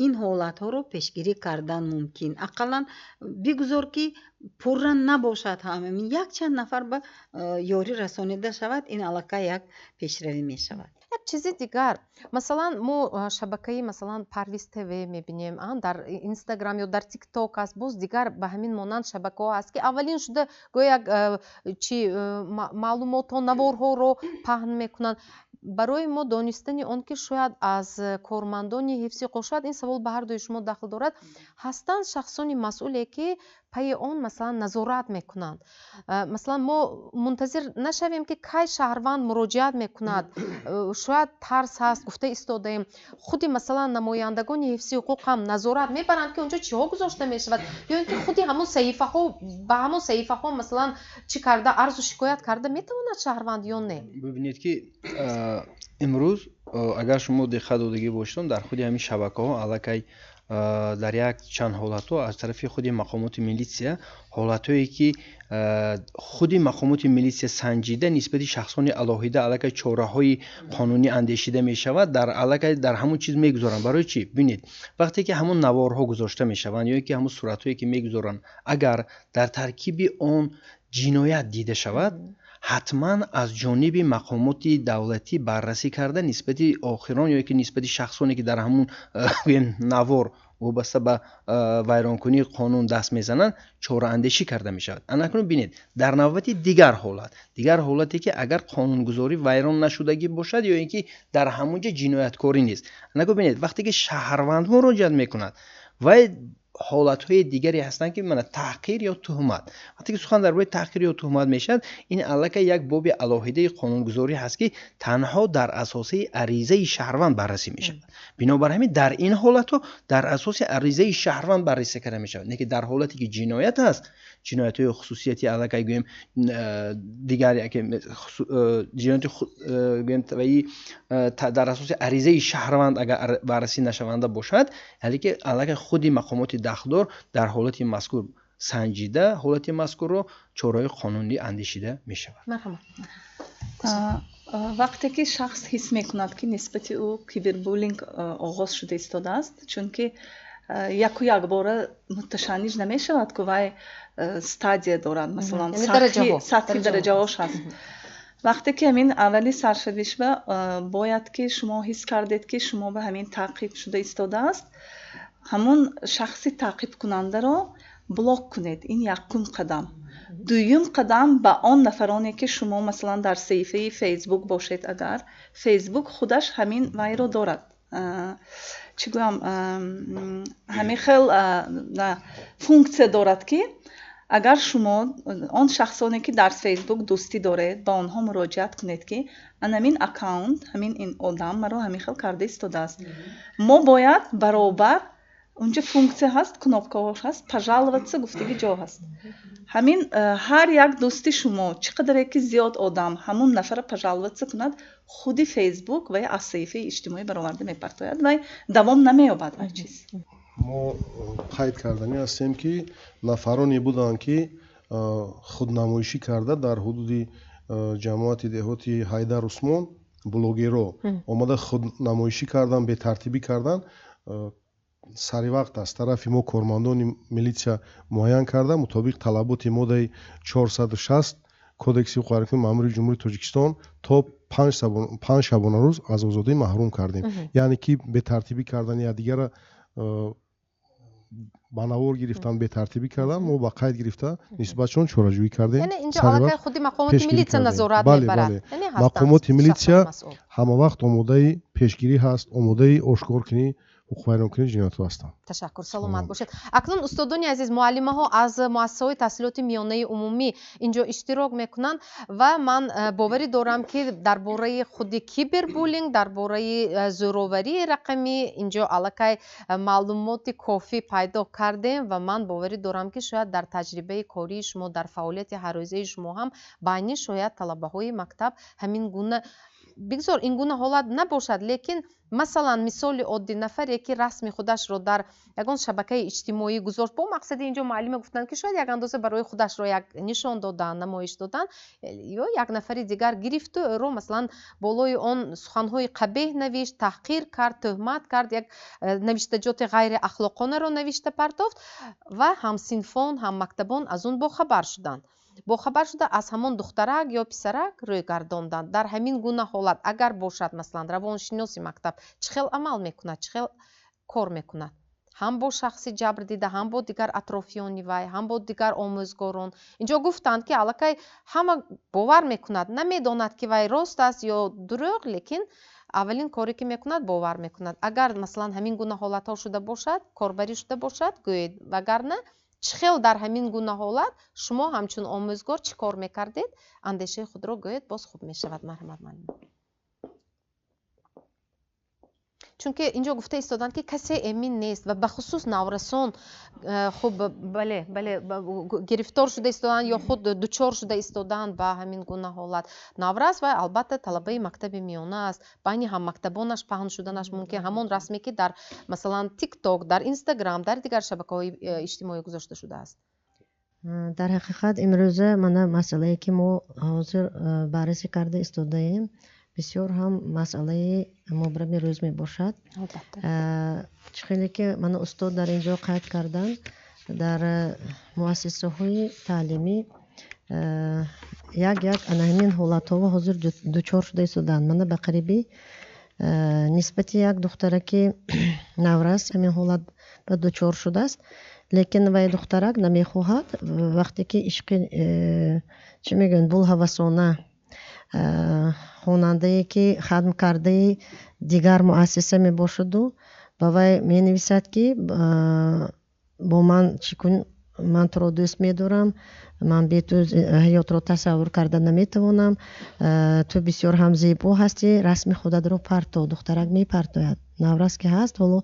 Ин ҳолатҳоро пешгирӣ кардан мумкин. Ақаллан бигузор, ки пурра набошад ҳам, якчанд нафар ба ёрӣ расонида шавад, ин аллакай як пешравӣ мешавад. Як чизи дигар, масалан, мо шабакаи, масалан, Парвиз ТВ мебинем, дар Инстаграм ё дар Тикток аст, боз дигар ба ҳамин монанд шабакаҳо аст, ки аввалин шуда гӯё як чи маълумотҳо, наворҳоро паҳн мекунанд. Барои мо донистани он ки шояд аз кормандони ҳифзи ҳуқуқ, шояд ин савол ба ҳар дуи шумо дахл дорад, ҳастанд шахсони масъуле, ки пайи он, масалан, назорат мекунанд. Масалан, мо мунтазир нашавем, ки кай шаҳрванд муроҷиат мекунад, шояд тарс ҳаст, гуфта истодаем. Худи, масалан, намояндагони ҳифзи ҳуқуқ ҳам назорат мебаранд, ки онҷо чиҳо гузошта мешавад, ё ин ки худи ҳамон саҳифаҳо, ба ҳамон саҳифаҳо, масалан, чӣ карда, арзу шикоят карда метавонад шаҳрванд ё не? Бибинед, ки имрӯз, агар шумо диққат додагӣ бошед, дар худи ҳамин шабакаҳо аллакай дар як чанд ҳолатҳо аз тарафи худи мақомоти милитсия, ҳолатҳое ки худи мақомоти милитсия санҷида, нисбати шахсони алоҳида аллакай чораҳои қонунӣ андешида мешавад, дар аллакай дар ҳамон чиз мегузоранд. Барои чӣ? Бинед, вақте ки ҳамон наворҳо гузошта мешаванд ё ки ҳамон суратҳое ки мегузоранд, агар дар таркиби он ҷиноят дида шавад, Ҳатман аз ҷониби мақомоти давлатӣ баррасӣ карда нисбати охирон ё ки нисбати шахсоне ки дар ҳамун навор вобаста ба вайронкунии қонун даст мезананд, чораандешӣ карда мешавад. Анакнун бинед, дар навбати дигар ҳолат, дигар ҳолате ки агар қонунгузорӣ вайрон нашудагӣ бошад ё ин ки дар ҳамон ҷо ҷинояткорӣ нест. Анакун бинед, вақте ки шаҳрванд муроҷиат мекунад, вай ҳолатҳои дигаре ҳастанд ки мана таҳқир ё туҳмат. Вақте ки сухан дар бораи таҳқир ё туҳмат мешавад, ин аллакай як боби алоҳидаи қонунгузорӣ ҳаст ки танҳо дар асоси аризаи шаҳрванд баррасӣ мешавад. Бинобар ҳамин дар ин ҳолатҳо дар асоси аризаи шаҳрванд баррасӣ карда мешавад. Не ки дар ҳолате ки ҷиноят аст, ҷиноятҳои хусусияти аллакай гӯем дигар яке ҷинояти гӯем ваи дар асоси аризаи шаҳрванд агар баррасӣ нашаванда бошад, яъне ки аллакай худи мақомоти дахлдор дар ҳолати мазкур санҷида ҳолати мазкурро чораҳои қонунӣ андешида мешавад. Вақте ки шахс ҳис мекунад, ки нисбати ӯ кибербуллинг оғоз шуда истодааст, чунки яку якбора муташанниҷ намешавад, ку вай стадия дорад, масалан сатҳи дараҷаҳош ҳаст. Вақте ки ҳамин аввали саршавишба бояд ки шумо ҳис кардед, ки шумо ба ҳамин таъқиб шуда истодааст, ҳамун шахси таъқибкунандаро блок кунед. Ин якум қадам. Дуюм қадам, ба он нафароне ки шумо масалан дар саҳифаи Фейсбук бошед, агар Фейсбук худаш ҳамин вайро дорад, чӣ гӯям, ҳамин хел функсия дорад, ки агар шумо он шахсоне ки дар Фейсбук дӯстӣ доред, ба онҳо муроҷиат кунед, ки ан ҳамин аккаунт, ҳамин ин одам маро ҳамин хел карда истодааст. Мо бояд баробар унҷа функсия ҳаст, кнопкаҳош ҳаст, пожаловаться гуфтаги ҷо ҳаст. Ҳамин ҳар як дӯсти шумо, чӣ қадаре ки зиёд одам ҳамун нафара пожаловаться кунад, худи Фейсбук вай аз саҳифаи иҷтимоӣ бароварда мепартояд, вай давом намеёбад вай чиз. Мо қайд карданӣ ҳастем, ки нафароне буданд, ки худнамоишӣ карда дар ҳудуди ҷамоати деҳоти Ҳайдар Усмон блогерро омада худнамоишӣ кардан, бетартибӣ кардан. Сари вақт аз тарафи мо кормандони милитсия муайян карда, мутобиқ талаботи моддаи 460 Кодекси ҳуқуқвайронкунии маъмурии Ҷумҳурии Тоҷикистон то 5 шабонарӯз аз озодӣ маҳрум кардем. Яъне ки бетартибӣ кардан, якдигара ба навор гирифтан, бетартибӣ кардан, мо ба қайд гирифта нисбатшон чораҷӯӣ кардем. Худи мақомоти милитсия назорат мебарад. Мақомоти милитсия ҳамавақт омодаи пешгирӣ ҳаст, омодаи ошкоркунӣ ҳуқуқвайронкунии ҷиноятҳо ҳастанд. Ташаккур, саломат бошед. Акнун устодони азиз, муаллимаҳо аз муассисаҳои таҳсилоти миёнаи умумӣ инҷо иштирок мекунанд ва ман боварӣ дорам, ки дар бораи худи кибербуллинг, дар бораи зӯроварии рақамӣ инҷо аллакай маълумоти кофӣ пайдо кардем ва ман боварӣ дорам, ки шояд дар таҷрибаи кории шумо, дар фаъолияти ҳаррӯзаи шумо ҳам байни шояд талабаҳои мактаб ҳамин гуна, бигзор ин гуна ҳолат набошад, лекин масалан мисоли оддӣ, нафаре ки расми худашро дар ягон шабакаи иҷтимоӣ гузошт бо мақсади, инҷо муаллима гуфтанд, ки шояд як андоза барои худашро як нишон додан, намоиш додан, ё як нафари дигар гирифту ӯро масалан болои он суханҳои қабеҳ навишт, таҳқир кард, тӯҳмат кард, як навиштаҷоти ғайриахлоқонаро навишта партофт ва ҳамсинфон, ҳаммактабон аз он бохабар шуданд, бохабар шуда аз ҳамон духтарак ё писарак рӯй гардонданд. Дар ҳамин гуна ҳолат агар бошад, масалан равоншиноси мактаб чӣ хел амал мекунад, чӣ хел кор мекунад ҳам бо шахси ҷабр дида, ҳам бо дигар атрофиёни вай, ҳам бо дигар омӯзгорон? Инҷо гуфтанд, ки аллакай ҳама бовар мекунад, намедонад, ки вай рост аст ё дурӯғ, лекин аввалин коре ки мекунад, бовар мекунад. Агар масалан ҳамин гуна ҳолатҳо шуда бошад, корбарӣ шуда бошад, гӯед, вагарна чӣ хел дар ҳамин гуна ҳолат шумо ҳамчун омӯзгор чӣ кор мекардед? Андешаи худро гӯед, боз хуб мешавад. Марҳамат, муаллим. Чунки инҷо гуфта истоданд, ки касе эмин нест ва бахусус наврасон хуб, бале, бале, гирифтор шуда истоданд ё худ дучор шуда истоданд ба ҳамин гуна ҳолат. Наврас вай албатта талабаи мактаби миёна аст, байни ҳаммактабонаш паҳн шуданаш мумкин ҳамон расме, ки дар масалан Тикток, дар Инстаграм, дар дигар шабакаҳои иҷтимоӣ гузошта шудааст. Дар ҳақиқат имрӯза мана масъалае, ки мо ҳозир баррасӣ карда истодаем, бисёр ҳам масъалаи мубрами рӯз мебошад. Чӣ хеле ки мана устод дар ин ҷо қайд карданд, дар муассисаҳои таълимӣ Як як ана ҳамин ҳолатҳо ҳозир дучор шуда истодаанд. Мана ба қарибӣ нисбати як духтараки наврас ҳамин ҳолат ба дучор шудааст, лекин вай духтарак намехоҳад. Вақте ки ишқи, чӣ мегӯянд, булҳавасона, хонандае ки хатм кардаи дигар муассиса мебошаду, ба вай менависад, ки бо ман чӣ кун, ман туро дӯст медорам, ман бе ту ҳаётро тасаввур карда наметавонам, ту бисёр ҳам зебо ҳастӣ, расми худатро парто. Духтарак мепартояд. Наврас ки ҳаст, ҳоло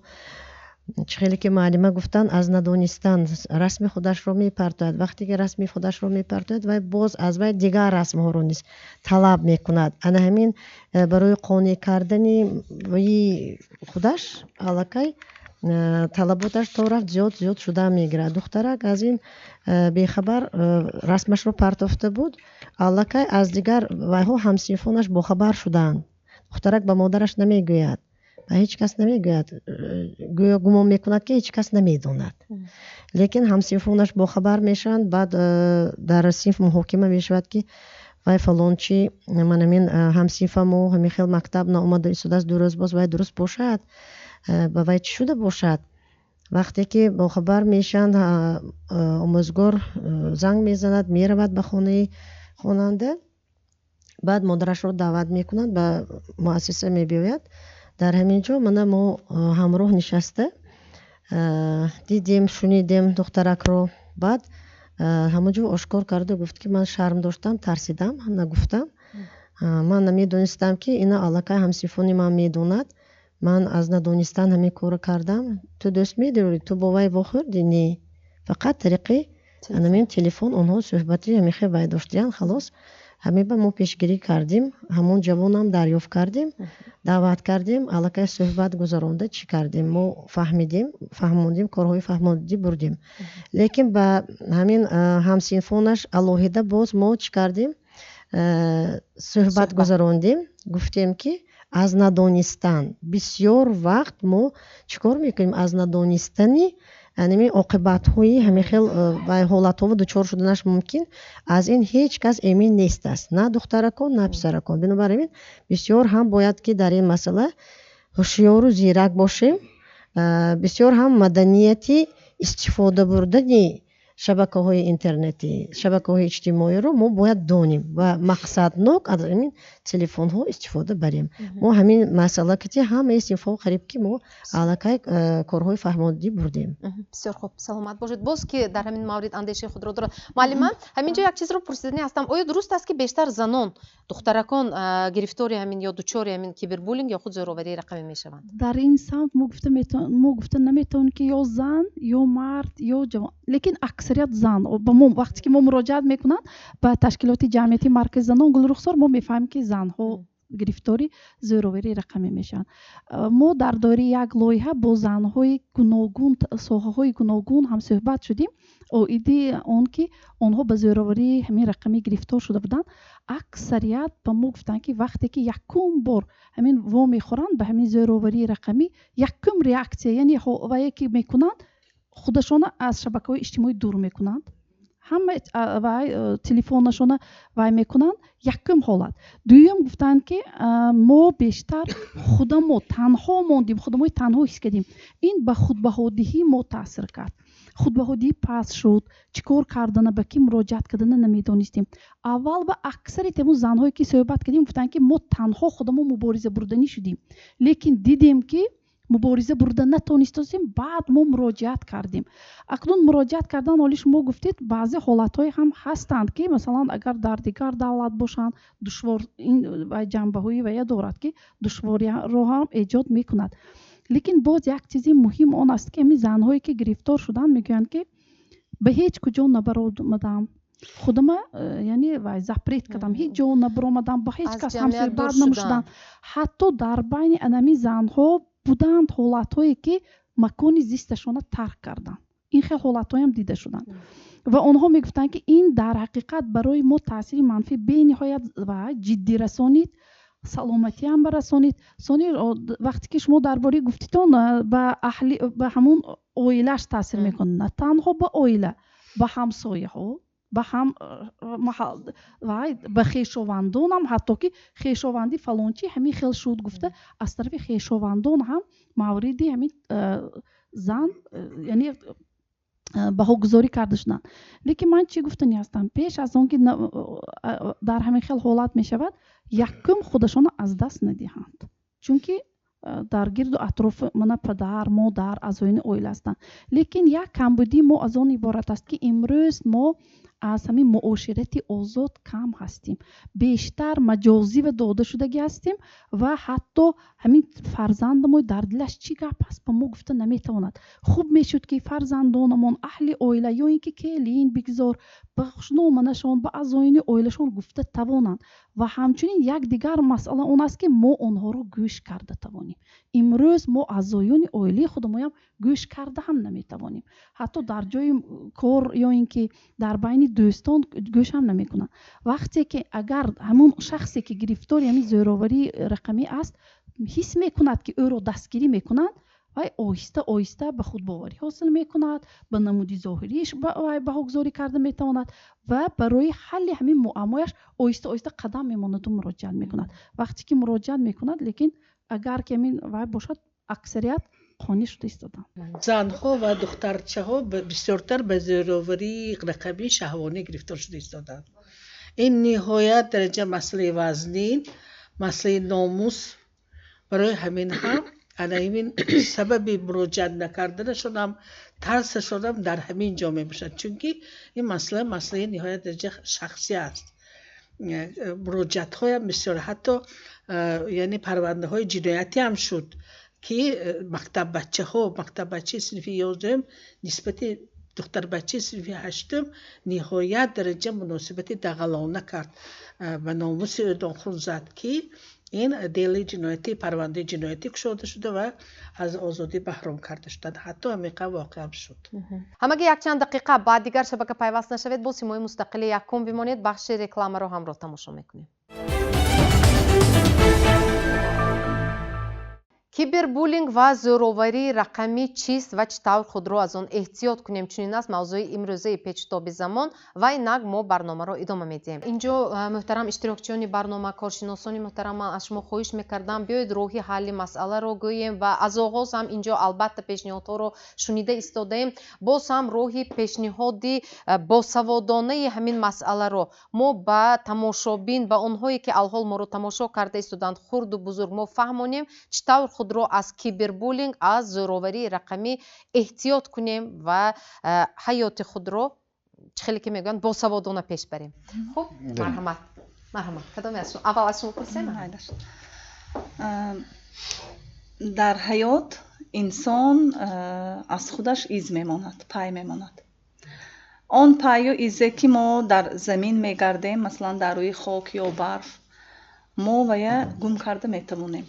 чӣ хеле ки муаллима гуфтанд, аз надонистан расми худашро мепартояд. Вақте ки расми худашро мепартояд, вай боз аз вай дигар расмҳоро низ талаб мекунад. Ана ҳамин барои қонеъ кардани ваи худаш аллакай талаботаш то рафт зиёд зиёд шуда мегирад. Духтарак аз ин бехабар расмашро партофта буд. Аллакай аз дигар вайҳо, ҳамсинфонаш бохабар шудаанд. Духтарак ба модараш намегӯяд, ба ҳеҷ кас намегӯяд, гӯё гумон мекунад, ки ҳеҷ кас намедонад, лекин ҳамсинфонаш бохабар мешаванд. Баъд дар синф муҳокима мешавад, ки вай фалончи, манамин ҳамсинфамо ҳамин хел мактаб наомада истодааст 2 рӯз боз, вай дуруст бошад, ба вай чӣ шуда бошад? Вақте ки бохабар мешаванд, омӯзгор занг мезанад, меравад ба хонаи хонанда. Баъд модарашро даъват мекунад, ба муассиса мебиёяд. Дар ҳамин ҷо мана мо ҳамроҳ нишаста дидем, шунидем духтаракро. Баъд ҳамон ҷо ошкор карда гуфт, ки ман шарм доштам, тарсидам, нагуфтам, ман намедонистам, ки ина аллакай ҳамсинфони ман медонад, ман аз надонистан ҳамин корро кардам. Ту дӯст медорӣ, ту бо вай вохӯрдӣ? Не, фақат тариқи ҳамин телефон онҳо суҳбати ҳамин хел вай доштиянд, халос. Ҳамин ба мо пешгирӣ кардем, ҳамон ҷавонам дарёфт кардем, даъват кардем, аллакай суҳбат гузаронда, чӣ кардем, мо фаҳмидем, фаҳмондем, корҳои фаҳмондӣ бурдем. Лекин ба ҳамин ҳамсинфонаш алоҳида боз мо чӣ кардем, суҳбат гузарондем, гуфтем, ки аз надонистан бисёр вақт мо чӣ кор мекунем, аз надонистани ҳамин оқибатҳои ҳамин хел ҳолатҳо дучор шуданаш мумкин, аз ин ҳеҷ кас эмин нест аст, на духтаракон, на писаракон. Бинобар ин бисёр ҳам бояд, ки дар ин масъала ҳушёру зирак бошем, бисёр ҳам маданияти истифода бурдани шабакаҳои интернетӣ, шабакаҳои иҷтимоиро мо бояд донем ва мақсаднок аз ҳамин телефонҳо истифода барем. Мо ҳамин масъала ки ҳамаи синфҳо қариб ки мо аллакай корҳои фаҳмондӣ бурдем. Бисёр хуб, саломат бошед. Боз ки дар ҳамин маврид андешаи худро дорад? Муаллима, ҳамин ҷо як чизро пурсиданӣ ҳастам: оё дуруст аст, ки бештар занон, духтаракон гирифтори ҳамин ё дучори ҳамин кибербуллинг ё худ зӯроварии рақамӣ мешаванд? Дар ин самт мо гуфта наметавонем, ки ё зан, ё мард, ё ҷавон, лекин аксарият зан. Ба мо вақте ки мо муроҷиат мекунанд ба ташкилоти ҷамъиятии Маркази занон Гулрухсор, мо мефаҳмем, ки занҳо гирифтори зӯроварии рақамӣ мешаванд. Мо дар доираи як лоиҳа бо занҳои гуногун, соҳаҳои гуногун ҳамсӯҳбат шудем оиди он ки онҳо ба зӯроварии ҳамин рақамӣ гирифтор шуда буданд. Аксарият ба мо гуфтанд, ки вақте ки якум бор ҳамин вомехӯранд ба ҳамин зӯроварии рақамӣ, якум реаксия, яъне вае ки мекунанд, худашона аз шабакаҳои иҷтимоӣ дур мекунанд, ҳама вай телефонашона вай мекунанд, якум ҳолат. Дуюм, гуфтанд, ки мо бештар худамо танҳо мондем, худамои танҳо ҳис кардем, ин ба худбаҳодиҳии мо таъсир кард, худбаҳодиҳӣ паст шуд, чӣ кор кардана, ба кӣ муроҷиат кардана намедонистем. Аввал ба аксарияти ҳамун занҳое ки суҳбат кардем, гуфтанд, ки мо танҳо худамо мубориза бурданӣ шудем, лекин дидем, ки мубориза бурда натонистосем, баъд мо муроҷиат кардем. Акнун муроҷиат кардан, оли шумо гуфтед, баъзе ҳолатҳое ҳам ҳастанд, ки масалан агар дар дигар давлат бошанд, душвор, ин ҷанбаҳои вая дорад, ки душвориро ҳам эҷод мекунад. Лекин боз як чизи муҳим он аст, ки ҳамин занҳое ки гирифтор шуданд, мегӯянд, ки ба ҳеҷ куҷо набаромадам, худама яъне вай запрет кардам, ҳеҷ ҷо набаромадам, ба ҳеҷ кас ҳамсӯҳбат намешудам. Ҳатто дар байни анамин занҳо буданд ҳолатҳое, ки макони зисташона тарк карданд. Ин хел ҳолатҳоям дида шуданд ва онҳо мегуфтанд, ки ин дар ҳақиқат барои мо таъсири манфӣ бениҳоят ва ҷиддӣ расонид, саломатиам барасонид. Сони вақте ки шумо дар бораи гуфтитон, ба аҳли, ба ҳамун оилааш таъсир мекунад, на танҳо ба оила, ба ҳамсояҳо. Ба ҳам вай ба хешовандонам, ҳатто ки хешованди фалончи ҳамин хел шуд гуфта, аз тарафи хешовандон ҳам мавриди ҳамин зан, яъне баҳогузорӣ карда шуданд. Лекин ман чӣ гуфтанӣ ҳастам? Пеш аз он ки дар ҳамин хел ҳолат мешавад, якум худашонро аз даст надиҳанд, чунки дар гирду атрофи мана падар, модар, аъзоёни оила ҳастанд. Лекин як камбудии мо аз он иборат аст, ки имрӯз мо аз ҳамин муоширати озод кам ҳастем, бештар маҷозӣ ва додашудагӣ ҳастем ва ҳатто ҳамин фарзандамо дар дилаш чӣ гап ҳаст, ба мо гуфта наметавонад. Хуб мешуд, ки фарзандонамон, аҳли оила ё ин ки келин бигзор, ба хушноманашон, ба аъзоёни оилашон гуфта тавонанд. Ва ҳамчунин як дигар масъала он аст, ки мо онҳоро гӯш карда тавонем. Имрӯз мо аъзоёни оилаи худамоям гӯш карда ҳам наметавонем, ҳатто дар ҷои кор ё ин ки дар байни дӯстон гӯш ҳам намекунанд. Вақте ки агар ҳамон шахсе ки гирифтори ҳамин зӯроварии рақамӣ аст, ҳис мекунад, ки ӯро дастгирӣ мекунанд, вай оҳиста оҳиста ба худбоварӣ ҳосил мекунад, ба намуди зоҳириаш вай баҳогузорӣ карда метавонад ва барои ҳалли ҳамин муаммояш оҳиста оҳиста қадам мемонаду муроҷиат мекунад. Вақте ки муроҷиат мекунад, лекин агар ки ҳамин вай бошад, аксарият қонеъ шуда истоданд. Занҳо ва духтарчаҳо бисёртар ба зӯроварии рақамии шаҳвонӣ гирифтор шуда истоданд. Ин ниҳоят дараҷа масъалаи вазнин, масъалаи номус. Барои ҳамин ҳам ана ҳамин сабаби муроҷиат накарданашонам, тарсашонам дар ҳамин ҷо мебошад, чунки ин масъала масъалаи ниҳоят дараҷа шахсӣ аст. Муроҷиатҳоям бисёр, ҳатто яъне парвандаҳои ҷиноятӣ ҳам шуд, ки мактаббачаҳо, мактаббачаи синфи 11 нисбати духтарбачаи синфи 8 ниҳоят дараҷа муносибати дағалона кард, ба номуси ӯ донхун зад, ки ин дели ҷиноятӣ, парвандаи ҷиноятӣ кушода шуда ва аз озодӣ баҳром карда шуданд. Ҳатто ҳамиқа воқеам шуд. Ҳамагӣ якчанд дақиқа ба дигар шабака пайваст нашавед, бо Симои мустақили якум бимонед, бахши рекламаро ҳамроҳ тамошо мекунем. Кибербуллинг ва зӯроварии рақамӣ чист ва чӣ тавр худро аз он эҳтиёт кунем? Чунин аст мавзӯи имрӯзаи Печутоби замон ва инак мо барномаро идома медиҳем. Инҷо муҳтарам иштирокчиёни барнома, коршиносони муҳтарам, ман аз шумо хоҳиш мекардам, биёед роҳи ҳалли масъаларо гӯем ва аз оғоз ҳам инҷо албатта пешниҳодҳоро шунида истодаем. Боз ҳам роҳи пешниҳоди босаводонаи ҳамин масъаларо мо ба тамошобин, ба онҳое ки алҳол моро тамошо карда истоданд, хурду бузург, мо фаҳмонем чӣ тавр худро аз кибербуллинг, аз зӯроварии рақамӣ эҳтиёт кунем ва ҳаёти худро, чӣ хеле ки мегӯянд, босаводона пеш барем. Хуб, марҳамат, марҳамат, кадоме аз шумо? Аввал аз шумо пурсем. Дар ҳаёт инсон аз худаш из мемонад, пай мемонад. Он паю изе ки мо дар замин мегардем, масалан дар рӯи хок ё барф, мо вая гум карда метавонем.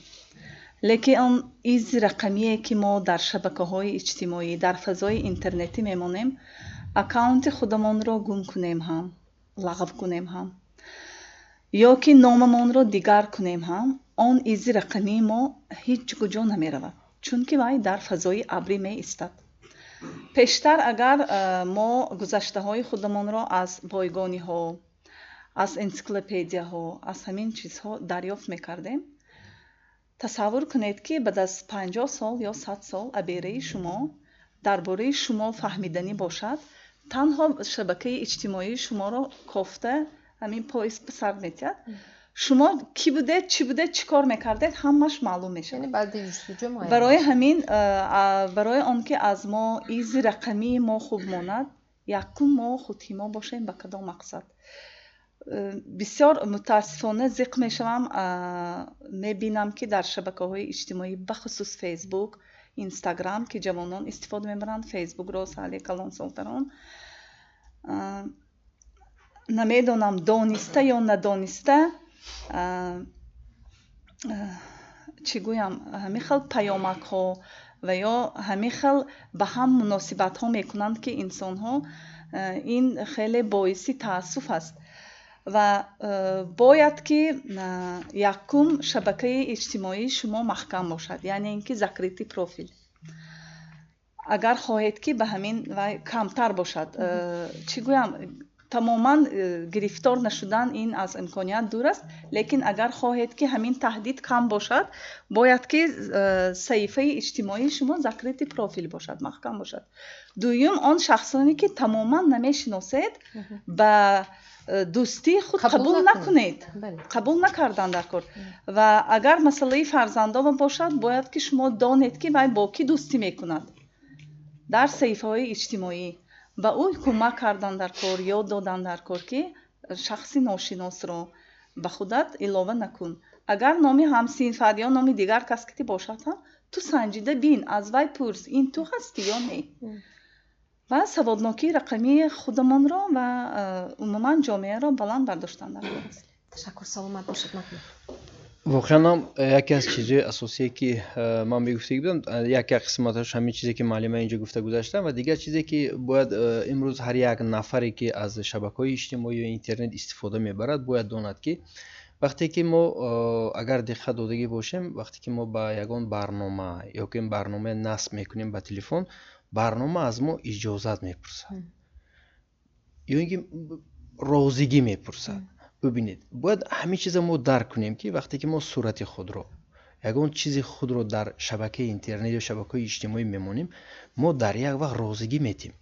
Лекин он изи рақамие ки мо дар шабакаҳои иҷтимоӣ, дар фазои интернетӣ мемонем, аккаунти худамонро гум кунем ҳам, лағв кунем ҳам, ё ки номамонро дигар кунем ҳам, он изи рақамии мо ҳеҷ куҷо намеравад, чунки вай дар фазои абрӣ меистад. Пештар агар мо гузаштаҳои худамонро аз бойгониҳо, аз энсиклопедияҳо, аз ҳамин чизҳо дарёфт мекардем, тасаввур кунед, ки баъд аз 50 сол ё 100 сол абераи шумо дар бораи шумо фаҳмиданӣ бошад, танҳо шабакаи иҷтимоии шуморо кофта ҳамин поиск ба сар метиҳад. Шумо кӣ будед, чӣ будед, чӣ кор мекардед, ҳамаш маълум мешавад. Барои ҳамин, барои он ки аз мо изи рақамии мо хуб монад, якум мо худҳимо бошем. Ба кадом мақсад? Бисёр мутаассифона зиқ мешавам, мебинам, ки дар шабакаҳои иҷтимоӣ, бахусус Фейсбук, Инстаграм, ки ҷавонон истифода мебаранд, Фейсбукро саҳли калонсолтарон, намедонам, дониста ё надониста, чӣ гӯям, ҳамин хел паёмакҳо ва ё ҳамин хел ба ҳам муносибатҳо мекунанд, ки инсонҳо, ин хеле боиси таассуф аст. Ва бояд ки якум шабакаи иҷтимоии шумо маҳкам бошад, яъне ин ки закрытый профил. Агар хоҳед, ки ба ҳамин вай камтар бошад, чӣ гӯям, Тамоман гирифтор нашудан ин аз имконият дур аст, лекин агар хоҳед, ки ҳамин таҳдид кам бошад, бояд ки саҳифаи иҷтимоии шумо закрытый профил бошад, маҳкам бошад. Дуюм, он шахсоне ки тамоман намешиносед, ба дӯстии худ қабул накунед, қабул накардан дар кор. Ва агар масъалаи фарзандон бошад, бояд ки шумо донед, ки вай бо кӣ дӯстӣ мекунад дар саҳифаҳои иҷтимоӣ, ба ӯ кӯмак кардан дар кор, ёд додан дар кор, ки шахси ношиносро ба худат илова накун. Агар номи ҳамсинфат ё номи дигар кас ки бошад ҳам, ту санҷида бин, аз вай пурс, ин ту ҳастӣ ё не. Ва саводнокии рақамии худамонро ва умуман ҷомеаро баланд бардоштан дар кор аст. Ташаккур, саломат бошед. Воқеан ҳам, яке аз чизҳои асосие, ки ман мегуфтагӣ будам, яке қисматаш ҳамин чизе, ки муаллима инҷо гуфта гузаштам, ва дигар чизе, ки бояд имрӯз ҳар як нафаре, ки аз шабакаҳои иҷтимоӣ ё интернет истифода мебарад, бояд донад, ки вақте ки мо, агар диққат додагӣ бошем, вақте ки мо ба ягон барнома ё ки барнома насб мекунем ба телефон, барнома аз мо иҷозат мепурсад ё ин ки розигӣ мепурсад. Бибинед, бояд ҳамин чиза мо дарк кунем, ки вақте ки мо сурати худро, ягон чизи худро дар шабакаи интернет ё шабакаҳои иҷтимоӣ мемонем, мо дар як вақт розигӣ метем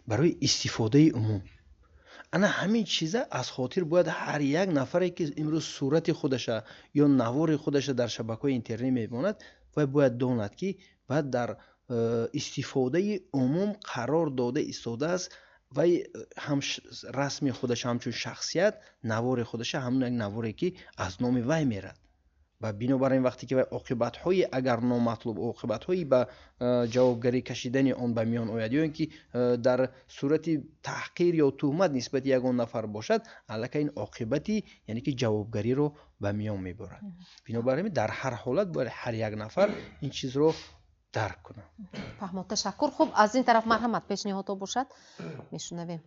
барои истифодаи умум. Ана ҳамин чиза аз хотир бояд ҳар як нафаре, ки имрӯз сурати худаша ё навори худаша дар шабакаҳои интернет мемонад, вай бояд донад, ки баъд дар истифодаи умум қарор дода истодааст. Вай ҳам расми худаша, ҳамчун шахсият навори худаша, ҳамон як наворе, ки аз номи вай мерад. Ва бинобар ин, вақте ки вай оқибатҳои агар номатлуб, оқибатҳои ба ҷавобгарӣ кашидани он ба миён ояд ё ин ки дар сурати таҳқир ё туҳмат нисбати ягон нафар бошад, аллакай ин оқибати, яъне ки ҷавобгариро ба миён меборад. Бинобар ин, дар ҳар ҳолат бояд ҳар як нафар ин чизро дарк кунад. Фаҳмо, ташаккур. Хуб, аз ин тараф марҳамат, пешниҳодҳо бошад, мешунавем.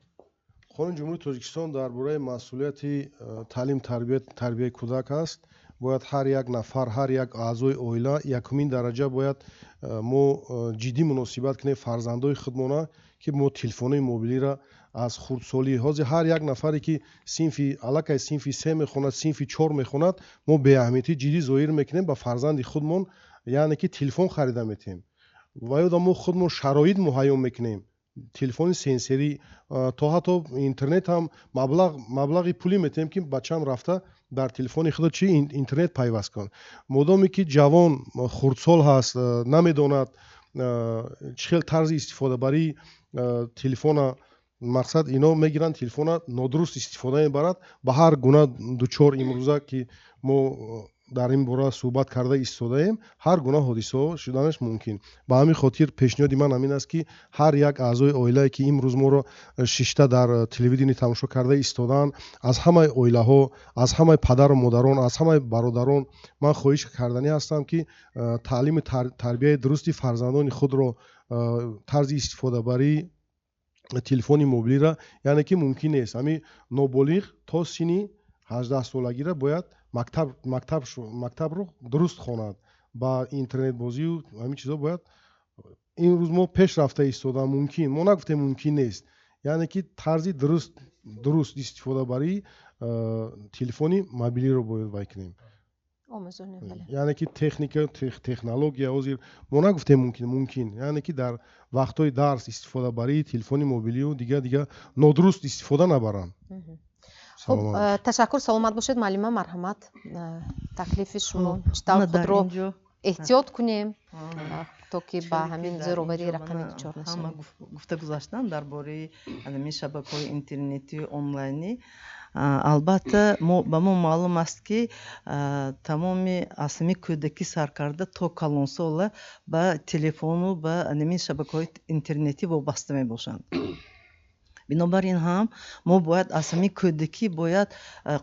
Қонуни Ҷумҳурии Тоҷикистон дар бораи масъулияти таълим, тарбияи кӯдак аст. Бояд ҳар як нафар, ҳар як аъзои оила якумин дараҷа бояд мо ҷиддӣ муносибат кунем фарзандои худмона, ки мо телефонои мобилиро аз хурдсолӣ, ҳозир ҳар як нафаре, ки синфи аллакай синфи се мехонад, синфи чор мехонад, мо беаҳамиятӣ ҷиддӣ зоҳир мекунем ба фарзанди худмон, яъне ки телефон харида метиҳем ва ё мо худмон шароит муҳайё мекунем, телефони сенсорӣ, то ҳатто интернет ҳам маблағи пулӣ метиҳем, ки бачаам рафта дар телефони худо чи интернет пайваст кун. Модоме ки ҷавон хурдсол ҳаст, намедонад чӣ хел тарзи истифодабарии телефона, мақсад ино мегиранд, телефона нодуруст истифода мебарад, ба ҳар гуна дучор. Имрӯза, ки мо дар ин бора суҳбат карда истодаем, ҳар гуна ҳодисаҳо шуданаш мумкин. Ба ҳамин хотир пешниҳоди ман ҳамин аст, ки ҳар як аъзои оилае, ки имрӯз моро шишта дар телевидение тамошо карда истодаанд, аз ҳамаи оилаҳо, аз ҳамаи падару модарон, аз ҳамаи бародарон ман хоҳиш карданӣ ҳастам, ки таълими тарбияи дурусти фарзандони худро, тарзи истифодабарии телефони мобилиро, яъне ки мумкин нест, ҳамин ноболиғ то синни 18-солагиро бояд мактабро дуруст хонад, ба интернетбозию ҳамин чизо бояд. Имрӯз мо пеш рафта истода мумкин, мо нагуфтем мумкин нест, яъне ки тарзи дуруст истифодабарии телефони мобилиро бояд вай кунем, яъне ки техника, технология. Ҳозир мо нагуфтем мумкин, яъне ки дар вақтҳои дарс истифодабарии телефони мобилию дигар нодуруст истифода набаранд. Хуб, ташаккур, саломат бошед. Муаллима, марҳамат, таклифи шумо, чӣ тавр худро эҳтиёт кунем, то ки ба ҳамин зӯроварии рақамӣ дучор нашавем? Ҳама гуфта гузаштанд дар бораи ҳамин шабакаҳои интернетию онлайнӣ. Албатта, ба мо маълум аст, ки тамоми аз ҳамин кӯдакӣ сар карда то калонсола ба телефону ба ҳамин шабакаҳои интернетӣ вобаста мебошанд. Бинобар ин ҳам мо бояд аз ҳамин кӯдакӣ бояд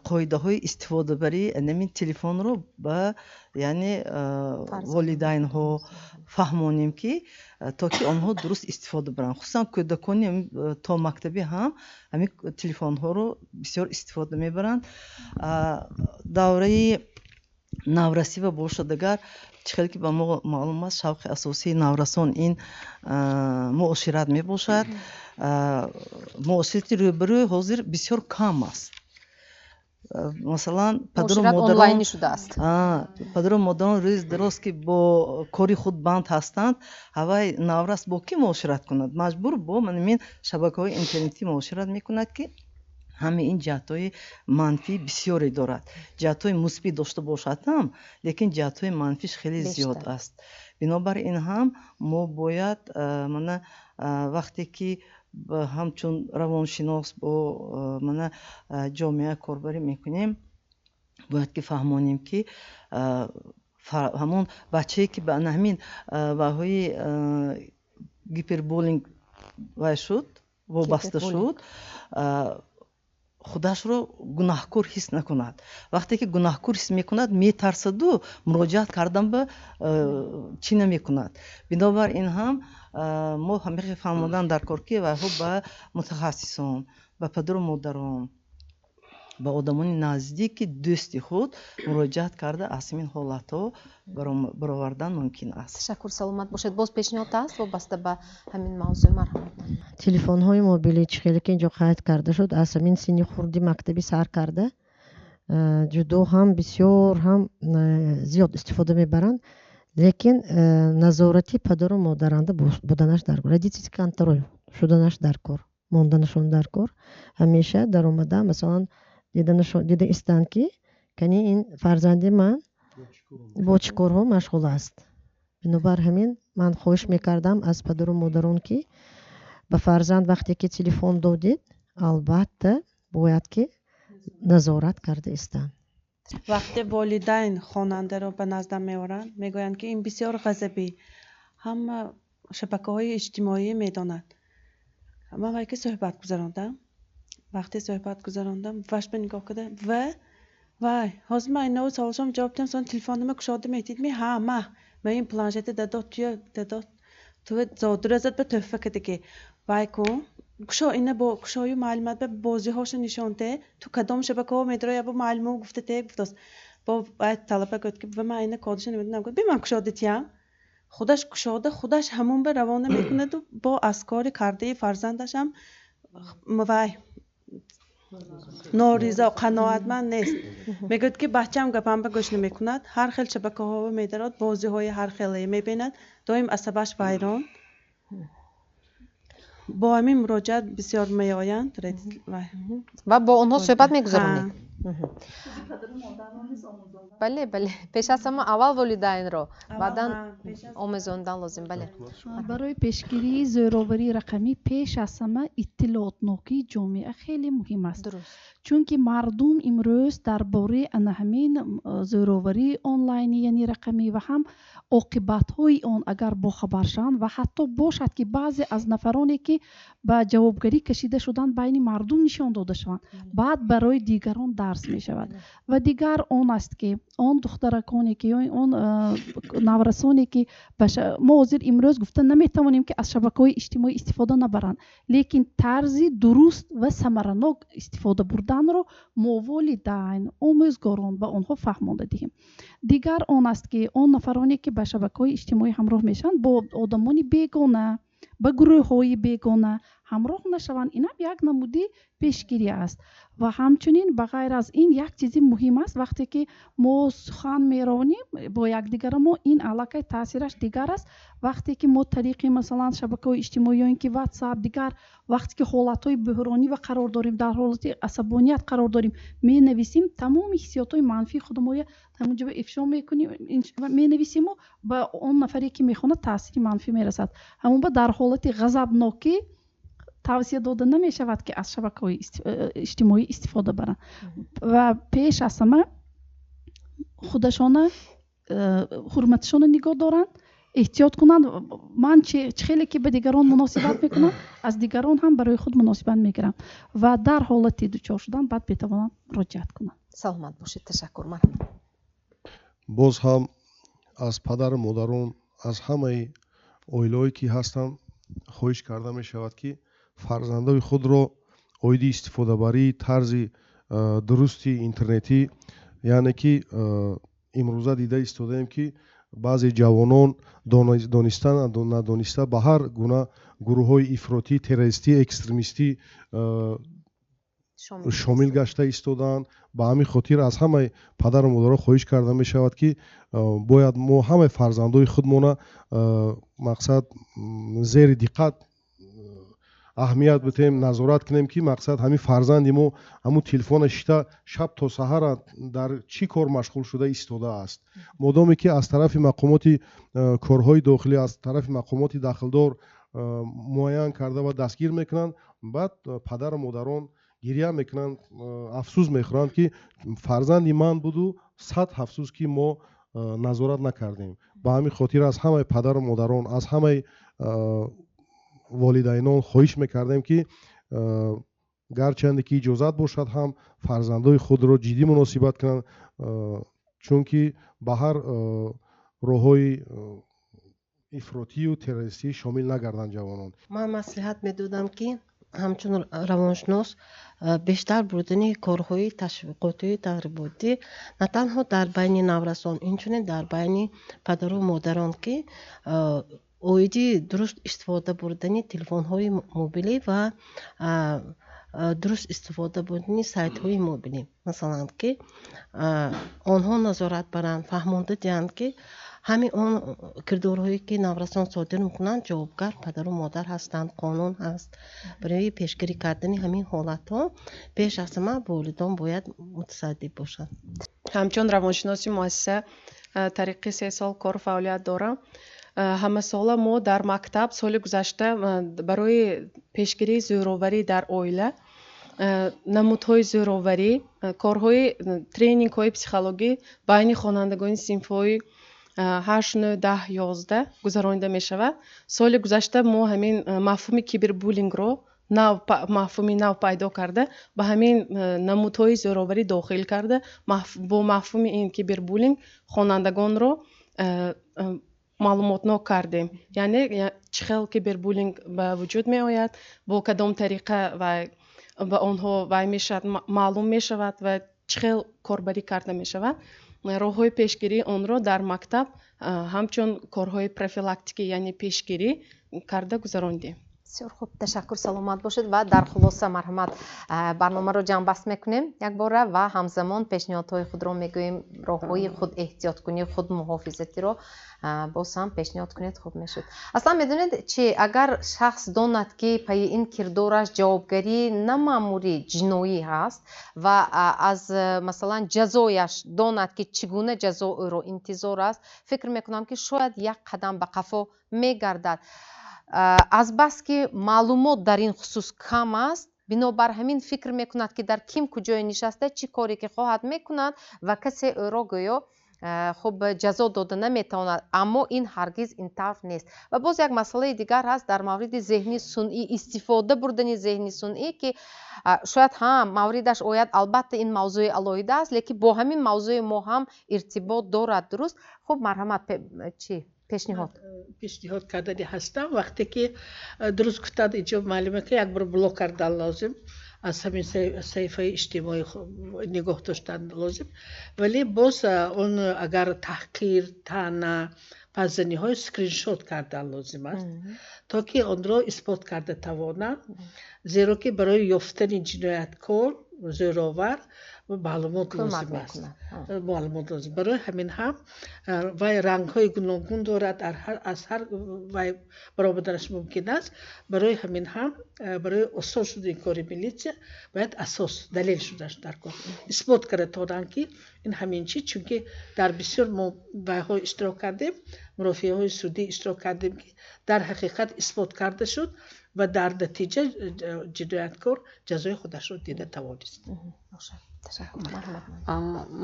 қоидаҳои истифодабарии ҳамин телефонро ба, яъне, волидайнҳо фаҳмонем, ки то ки онҳо дуруст истифода баранд. Хусусан кӯдакони томактабӣ ҳам ҳамин телефонҳоро бисёр истифода мебаранд. Давраи наврасива бошад агар, Чӣ хеле ки ба мо маълум аст, шавқи асосии наврасон ин муошират мебошад. Муоширати рӯбарӯ ҳозир бисёр кам аст. Масалан, падару модарон шудааст. Падару модарон рӯзи дароз ки бо кори худ банд ҳастанд, ҳавай наврас бо кӣ муошират кунад? Маҷбур бо манамин шабакаҳои интернетӣ муошират мекунад, ки ҳамаи ин ҷиҳатҳои манфӣ бисёре дорад. Ҷиҳатҳои мусбӣ дошта бошад ҳам, лекин ҷиҳатҳои манфиш хеле зиёд аст. Бинобар ин ҳам мо бояд, мана, вақте ки ҳамчун равоншинос бо, мана, ҷомеа корбарӣ мекунем, бояд ки фаҳмонем, ки ҳамон бачае, ки ба ана ҳамин ваҳои кибербуллинг вай шуд, вобаста шуд, худашро гунаҳкор ҳис накунад. Вақте ки гунаҳкор ҳис мекунад, метарсаду муроҷиат кардан ба чӣ намекунад. Бинобар ин ҳам мо ҳамихе фаҳмодан дар кор, ки вайҳо ба мутахассисон, ба падару модарон, ба одамони наздики дӯсти худ муроҷиат карда, аз ҳамин ҳолатҳо баровардан мумкин аст. Ташаккур, саломат бошед. Боз пешниҳод аст вобаста ба ҳамин мавзӯъ? Марҳамат. Телефонҳои мобилӣ, чӣ хеле ки инҷо қайд карда шуд, аз ҳамин синни хурди мактабӣ сар карда ҷудо ҳам бисёр ҳам зиёд истифода мебаранд, лекин назорати падару модаранда буданаш дар кор, родительский контроль шуданаш дар кор, монданашон дар кор. Ҳамеша даромада, масалан, дида истанд, ки кани ин фарзанди ман бо чӣ корҳо машғул аст. Бинобар ҳамин ман хоҳиш мекардам аз падару модарон, ки ба фарзанд вақте ки телефон додед, албатта бояд ки назорат карда истанд. Вақте волидайн хонандаро ба наздам меоранд, мегӯянд, ки ин бисёр ғазабӣ, ҳама шабакаҳои иҷтимоӣ медонад. Ман вай ки суҳбат гузарондам, вақте суҳбат гузарондам, вашба нигоҳ карда ва вай: «Ҳозир ман инаво саволшом ҷавоб диҳам, сон телефонама кушода метид ми? Ҳа, ма ин планшета дадо туя, дадо туя зодрӯзат ба тӯҳфа кардагӣ. Вай кун, кушо ина, бо кушою маълумот ба бозиҳоша нишон те, ту кадом шабакаҳо медароя, бо маълумо гуфта те», гуфтааст. Бо вай талаба гуфт, ки ва ман ина кодиша намедонам. Гуфт: «Би, ман кушода тиям». Худаш кушода, худаш ҳамон ба равона мекунаду бо аз кори кардаи фарзандашам вай норизо, қаноатманд нест. Мегӯяд, ки бачаам гапамба гӯш намекунад, ҳар хел шабакаҳо медарод, бозиҳои ҳар хеле мебинад, доим асабаш вайрон. Бо ҳамин муроҷиат бисёр меоянд. Ва бо онҳо суҳбат мегузаронед? Бале, пеш аз ҳама аввал волидайнро, баъдан омӯзондан лозим, бале. Барои пешгирии зӯроварии рақамӣ пеш аз ҳама иттилоотнокии ҷомеа хеле муҳим аст, чунки мардум имрӯз дар бораи ана ҳамин зӯроварии онлайнӣ, яъне рақамӣ, ва ҳам оқибатҳои он агар бохабар шаванд, ва ҳатто бошад, ки баъзе аз нафароне, ки ба ҷавобгарӣ кашида шуданд, байни мардум нишон дода шаванд, баъд барои дигарон дарс мешавад. Ва дигар он аст, ки он духтараконе ки ё он наврасоне, ки мо ҳозир имрӯз гуфта наметавонем, ки аз шабакаҳои иҷтимоӣ истифода набаранд, лекин тарзи дуруст ва самаранок истифода бурданро мо, волидайн, омӯзгорон, ба онҳо фаҳмонда диҳем. Дигар он аст, ки он нафароне, ки ба шабакаҳои иҷтимоӣ ҳамроҳ мешаванд, бо одамони бегона, ба гурӯҳҳои бегона ҳамроҳ нашаванд. Инам як намуди пешгирӣ аст. Ва ҳамчунин, ба ғайр аз ин, як чизи муҳим аст: вақте ки мо сухан меронем бо якдигара, мо ин аллакай таъсираш дигар аст. Вақте ки мо тариқи, масалан, шабакаҳои иҷтимоӣ ё ин ки Ватсап, дигар, вақте ки ҳолатҳои бӯҳронӣ ва қарор дорем, дар ҳолати асабоният қарор дорем, менависем, тамоми ҳиссиётҳои манфии худамоя ҳамонҷо ифшо мекунем, менависему ба он нафаре, ки мехонад, таъсири манфӣ мерасад. Ҳамон ба дар ҳолати ғазабнокӣ тавсия дода намешавад, ки аз шабакаҳои иҷтимоӣ истифода баранд ва пеш аз ҳама худашона ҳурматашона нигоҳ доранд, эҳтиёт кунанд. Ман чӣ хеле ки ба дигарон муносибат мекунам, аз дигарон ҳам барои худ муносибат мегирам ва дар ҳолати дучор шудан баъд метавонанд муроҷиат кунанд. Саломат бошед, ташаккур, марҳамат. Боз ҳам аз падару модарон, аз ҳамаи оилаҳое ки ҳастанд, хоҳиш карда мешавад, ки фарзандои худро оиди истифодабарии тарзи дурусти интернетӣ, яъне ки имрӯза дида истодаем, ки Баъзе ҷавонон дониста, надониста ба ҳар гуна гурӯҳҳои ифротӣ, террористӣ, экстремистӣ шомил гашта истодаанд. Ба ҳамин хотир аз ҳамаи падару модаро хоҳиш карда мешавад, ки бояд мо ҳамаи фарзандои худмона мақсад зери диққат аҳамият бидиҳем, назорат кунем, ки мақсад ҳамин фарзанди мо ҳамун телефона шита шаб то саҳара дар чӣ кор машғул шуда истодааст. Модоме ки аз тарафи мақомоти корҳои дохилӣ, аз тарафи мақомоти дахлдор муайян карда ва дастгир мекунанд, баъд падару модарон гиря мекунанд, афсӯс мехӯранд, ки фарзанди ман буду сад афсӯс, ки мо назорат накардем. Ба ҳамин хотир аз ҳамаи падару модарон, аз ҳамаи волидайнон хоҳиш мекардем, ки гарчанде ки иҷозат бошад ҳам, фарзандои худро ҷиддӣ муносибат кунанд, чунки ба ҳар роҳҳои ифротию террористӣ шомил нагарданд ҷавонон. Ман маслиҳат медодам, ки ҳамчун равоншинос бештар бурдани корҳои ташвиқотию тарғиботӣ на танҳо дар байни наврасон, инчунин дар байни падару модарон, ки оиди дуруст истифода бурдани телефонҳои мобилӣ ва дуруст истифода бурдани сайтҳои мобилӣ, масалан, ки онҳо назорат баранд, фаҳмонда диҳанд, ки ҳамин он кирдорҳое, ки наврасон содир мекунанд, ҷавобгар падару модар ҳастанд, қонун ҳаст. Барои пешгирӣ кардани ҳамин ҳолатҳо пеш аз ҳама волидон бояд мутасаддӣ бошанд. Ҳамчун равоншиноси муассиса тариқи 3 сол кору фаъолият дорам. Ҳамасола мо дар мактаб соли гузашта барои пешгирии зӯроварӣ дар оила, намудҳои зӯроварӣ, корҳои тренингҳои психологӣ байни хонандагони синфҳои 8, 9, 10, 11 гузаронида мешавад. Соли гузашта мо ҳамин мафҳуми кибербуллингро нав, мафҳуми нав пайдо карда, ба ҳамин намудҳои зӯроварӣ дохил карда, бо мафҳуми ин кибербуллинг хонандагонро маълумотнок кардем, яъне чӣ хел кибербуллинг ба вуҷуд меояд, бо кадом тариқа ва ба онҳо вай мешавад, маълум мешавад ва чӣ хел корбарӣ карда мешавад, роҳҳои пешгирии онро дар мактаб ҳамчун корҳои профилактикӣ, яъне пешгирӣ карда гузарондем. Бисёр хуб, ташаккур, саломат бошед. Ва дар хулоса, марҳамат, барномаро ҷамъбаст мекунем якбора ва ҳамзамон пешниҳодҳои худро мегӯем. Роҳҳои худ эҳтиёткунӣ, худмуҳофизатиро боз ҳам пешниҳод кунед, хуб мешуд. Аслан медонед чи, агар шахс донад, ки пайи ин кирдораш ҷавобгарии на маъмурӣ, ҷиноӣ ҳаст ва аз масалан ҷазояш донад, ки чӣ гуна ҷазо ӯро интизор аст, фикр мекунам, ки шояд як қадам ба қафо мегардад. Азбаски маълумот дар ин хусус кам аст, бинобар ҳамин фикр мекунад, ки дар ким куҷое нишаста, чӣ коре ки хоҳад мекунад ва касе ӯро гӯё хуб ҷазо дода наметавонад. Аммо ин ҳаргиз ин тавр нест. Ва боз як масъалаи дигар ҳаст дар мавриди зеҳни сунъӣ, истифода бурдани зеҳни сунъӣ, ки шояд ҳам мавридаш ояд. Албатта, ин мавзӯи алоҳида аст, лекин бо ҳамин мавзӯи мо ҳам иртибот дорад. Дуруст, хуб, марҳамат, чӣ пешниҳод? Пешниҳод кардани ҳастам. Вақте ки дуруст гуфтанд инҷо маълума, ки як бор блок кардан лозим, аз ҳамин саҳифаи иҷтимоӣ нигоҳ доштан лозим, вале боз он агар таҳқир, таъна, паззаниҳои скриншот кардан лозим аст, то ки онро исбот карда тавонанд, зеро ки барои ёфтани ҷинояткор, зӯровар маълумот лозим аст, маълумот лозим. Барои ҳамин ҳам вай рангҳои гуногун дорад, аз ҳар вай баромаданаш мумкин аст. Барои ҳамин ҳам барои осон шудани кори милитсия бояд асос, далел шудаш дар кор, исбот карда тавонанд, ки ин ҳамин чиз. Чунки дар бисёр мо вайҳо иштирок кардем, мурофиаҳои судӣ иштирок кардем, ки дар ҳақиқат исбот карда шуд ва дар натиҷа ҷинояткор ҷазои худашро дида тавонист.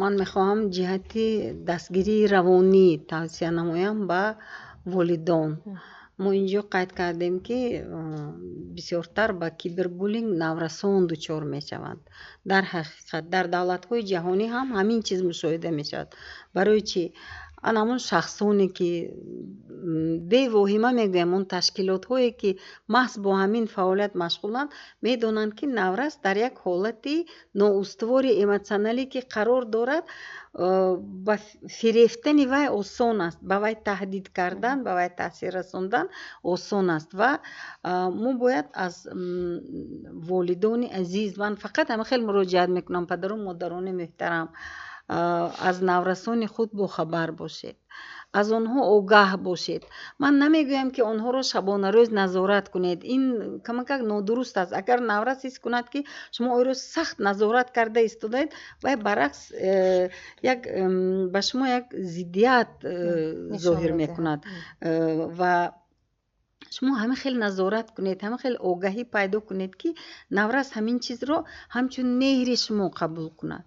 Ман мехоҳам ҷиҳати дастгирии равонӣ тавсия намоям ба волидон. Мо инҷо қайд кардем, ки бисёртар ба кибербуллинг наврасон дучор мешаванд. Дар ҳақиқат, дар давлатҳои ҷаҳонӣ ҳам ҳамин чиз мушоҳида мешавад. Барои чӣ? Ан ҳамон шахсоне ки бевоҳима мегӯям, он ташкилотҳое ки маҳз бо ҳамин фаъолият машғуланд, медонанд, ки наврас дар як ҳолати ноустувори эмотсионалӣ ки қарор дорад, ба фирефтани вай осон аст, ба вай таҳдид кардан, ба вай таъсир расондан осон аст. Ва мо бояд аз волидони азиз, ман фақат ҳама хел муроҷиат мекунам, падару модарони муҳтарам, аз наврасони худ бохабар бошед, аз онҳо огаҳ бошед. Ман намегӯям, ки онҳоро шабонарӯз назорат кунед, ин камакак нодуруст аст. Агар наврас ҳис кунад, ки шумо ӯро сахт назорат карда истодаед, вай баръакс як ба шумо як зиддият зоҳир мекунад. Ва шумо ҳамин хел назорат кунед, ҳамин хел огаҳӣ пайдо кунед, ки наврас ҳамин чизро ҳамчун меҳри шумо қабул кунад.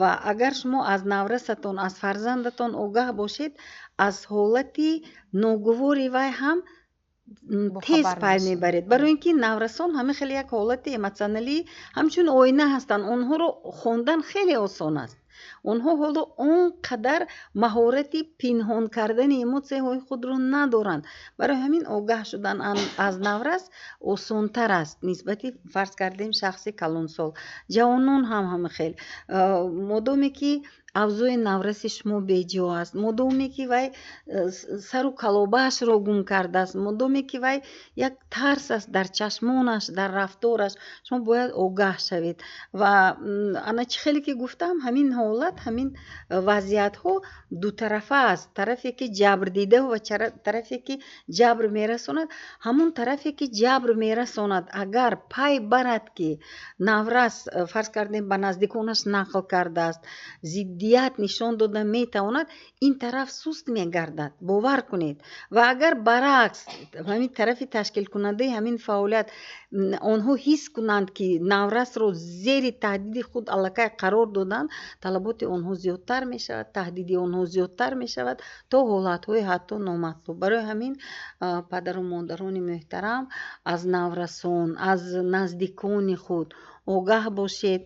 Ва агар шумо аз наврасатон, аз фарзандатон огаҳ бошед, аз ҳолати ногувори вай ҳам тез пай мебаред, барои ин ки наврасон ҳамин хеле як ҳолати эмотсионалӣ ҳамчун оина ҳастанд, онҳоро хондан хеле осон аст. Онҳо ҳоло он қадар маҳорати пинҳон кардани эмотсияҳои худро надоранд. Барои ҳамин огаҳ шудан аз наврас осонтар аст нисбати, фарз кардем, шахси калонсол. Ҷавонон ҳам ҳама хел. Модоме ки авзои навраси шумо беҷо аст, модоме ки вай сару калобаашро гум кардааст, модоме ки вай як тарс аст дар чашмонаш, дар рафтораш, шумо бояд огаҳ шавед. Ва ана чӣ хеле ки гуфтам, ҳамин ҳолат, ҳамин вазъиятҳо дутарафа аст. Тарафе ки ҷабр дида ва тарафе ки ҷабр мерасонад. Ҳамон тарафе ки ҷабр мерасонад, агар пай барад, ки наврас, фарз кардем, ба наздиконаш нақл кардааст, зиддият нишон дода метавонад, ин тараф суст мегардад, бовар кунед. Ва агар баръакс ҳамин тарафи ташкилкунандаи ҳамин фаъолият, онҳо ҳис кунанд, ки наврасро зери таҳдиди худ аллакай қарор доданд, талаботи онҳо зиёдтар мешавад, таҳдиди онҳо зиёдтар мешавад, то ҳолатҳои ҳатто номатлуб. Барои ҳамин, падару модарони муҳтарам, аз наврасон, аз наздикони худ огаҳ бошед,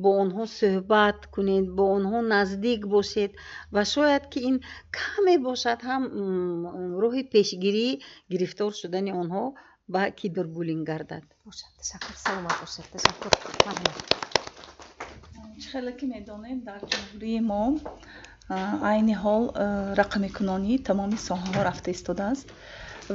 бо онҳо суҳбат кунед, бо онҳо наздик бошед ва шояд ки ин каме бошад ҳам роҳи пешгирии гирифтор шудани онҳо ба кибербуллинг гардад. Бошад, ташаккур, саломат бошед, ташаккур. Чӣ хеле ки медонем, дар ҷумҳурии мо айни ҳол рақамикунонии тамоми соҳаҳо рафта истодааст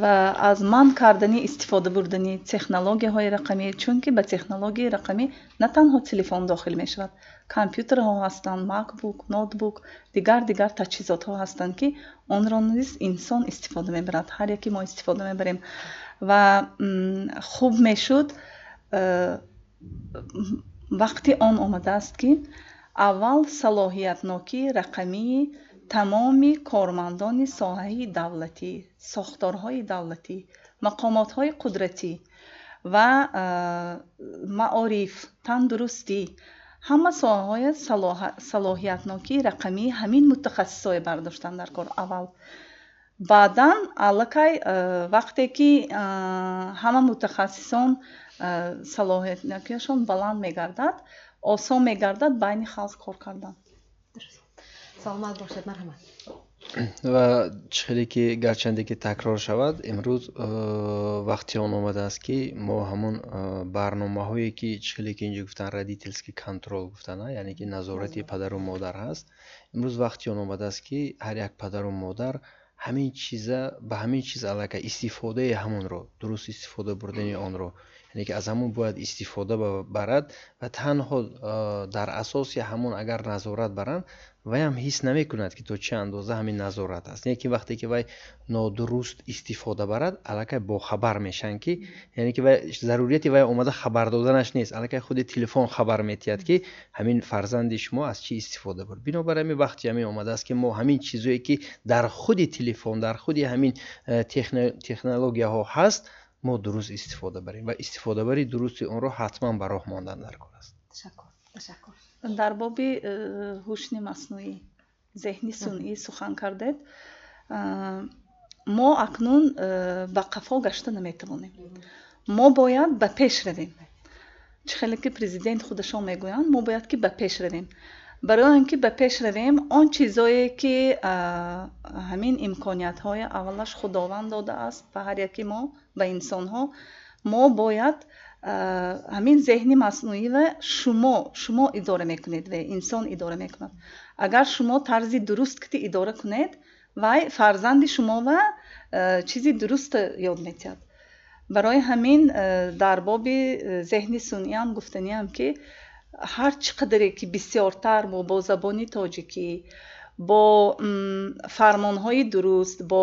ва аз манъ кардани истифода бурдани технологияҳои рақамӣ, чунки ба технологияи рақамӣ на танҳо телефон дохил мешавад, компютерҳо ҳастанд, макбук, ноутбук, дигар дигар таҷҳизотҳо ҳастанд, ки онро низ инсон истифода мебарад, ҳар яке мо истифода мебарем. Ва хуб мешуд, вақти он омадааст, ки аввал салоҳиятнокии рақамии тамоми кормандони соҳаи давлатӣ, сохторҳои давлатӣ, мақомотҳои қудратӣ ва маориф, тандурустӣ, ҳама соҳаҳои салоҳиятнокии рақамии ҳамин мутахассисое бардоштан дар кор аввал. Баъдан аллакай вақте ки ҳама мутахассисон салоҳиятнокиашон баланд мегардад, осон мегардад байни халқ кор кардан. Саломат бошед, марҳамат. Ва чӣ хеле ки гарчанде ки такрор шавад, имрӯз вақти он омадааст, ки мо ҳамон барномаҳое ки чӣ хеле ки инҷо гуфтан, родительский контроль гуфтан, яъне ки назорати падару модар ҳаст, имрӯз вақти он омадааст, ки ҳар як падару модар ҳамин чиза, ба ҳамин чиз аллакай истифодаи ҳамонро, дуруст истифода бурдани онро, яъне ки аз ҳамон бояд истифода барад ва танҳо дар асоси ҳамон агар назорат баранд, вайам ҳис намекунад, ки то чӣ андоза ҳамин назорат аст. Не ки вақте ки вай нодуруст истифода барад, аллакай бохабар мешаванд, ки яъне ки вай зарурияти вай омада хабар доданаш нест, аллакай худи телефон хабар метиҳад, ки ҳамин фарзанди шумо аз чӣ истифода бурд. Бинобар ҳамин вақти ҳамин омадааст, ки мо ҳамин чизое ки дар худи телефон, дар худи ҳамин технологияҳо ҳаст, мо дуруст истифода барем ва истифодабарии дурусти онро ҳатман ба роҳ мондан дар кор аст. Ташаккур, ташаккур. Дар боби ҳушни маснуӣ, зеҳни сунъӣ сухан кардед. Мо акнун ба қафо гашта наметавонем, мо бояд ба пеш равем. Чӣ хеле ки президент худашон мегӯянд, мо бояд ки ба пеш равем. Барои он ки ба пеш равем, он чизое ки ҳамин имкониятҳои аввалаш Худованд додааст ба ҳар яки мо, ба инсонҳо, мо бояд ҳамин зеҳни маснуӣ шумо идора мекунед ва инсон идора мекунад. Агар шумо тарзи дуруст кити идора кунед, вай фарзанди шумо ва чизи дуруст ёд метиҳад. Барои ҳамин дар боби зеҳни сунъиам гуфтаниам, ки ҳар чӣ қадаре ки бисёртар мо бо забони тоҷикӣ, бо фармонҳои дуруст, бо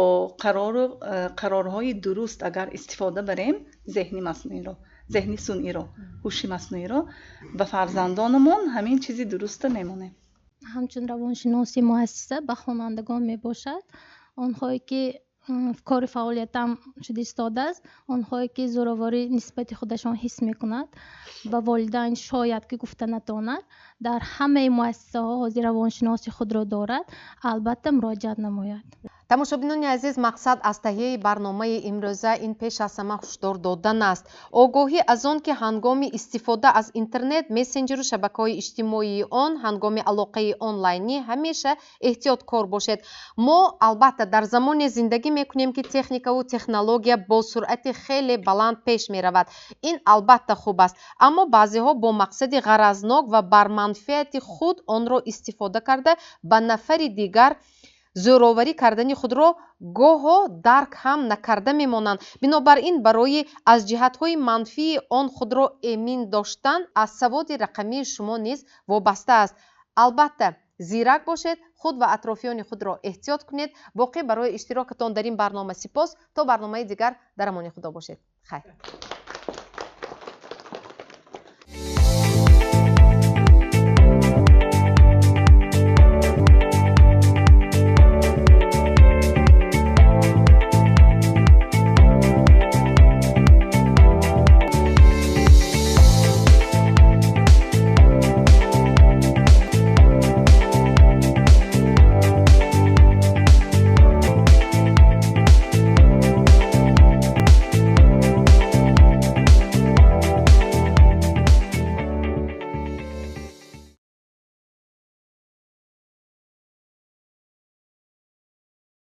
қарорҳои дуруст агар истифода барем зеҳни маснуиро, зеҳни сунъиро, ҳуши маснуиро, ба фарзандонамон ҳамин чизи дуруста мемонем. Ҳамчун равоншиноси муассиса ба хонандагон мебошад, онҳое ки кори фаъолиятам шуда истодааст, онҳое ки зӯроварӣ нисбати худашон ҳис мекунад, ба волидайн шояд ки гуфта натавонад, дар ҳамаи муассисаҳо ҳозир равоншиноси худро дорад, албатта муроҷиат намояд. Тамошобинони азиз, мақсад аз таҳияи барномаи имрӯза ин пеш аз ҳама ҳушдор додан аст. Огоҳӣ аз он, ки ҳангоми истифода аз интернет, мессенҷеру шабакаҳои иҷтимоии он, ҳангоми алоқаи онлайнӣ ҳамеша эҳтиёткор бошед. Мо албатта дар замоне зиндагӣ мекунем, ки техникаву технология бо суръати хеле баланд пеш меравад. Ин албатта хуб аст, аммо баъзеҳо бо мақсади ғаразнок ва бар манфиати худ онро истифода карда, ба нафари дигар зӯроварӣ кардани худро гоҳо дарк ҳам накарда мемонанд. Бинобар ин барои аз ҷиҳатҳои манфии он худро эмин доштан аз саводи рақамии шумо низ вобаста аст. Албатта зирак бошед, худ ва атрофиёни худро эҳтиёт кунед. Боқӣ барои иштирокатон дар ин барнома сипос. То барномаи дигар дар амони Худо бошед. Хайр.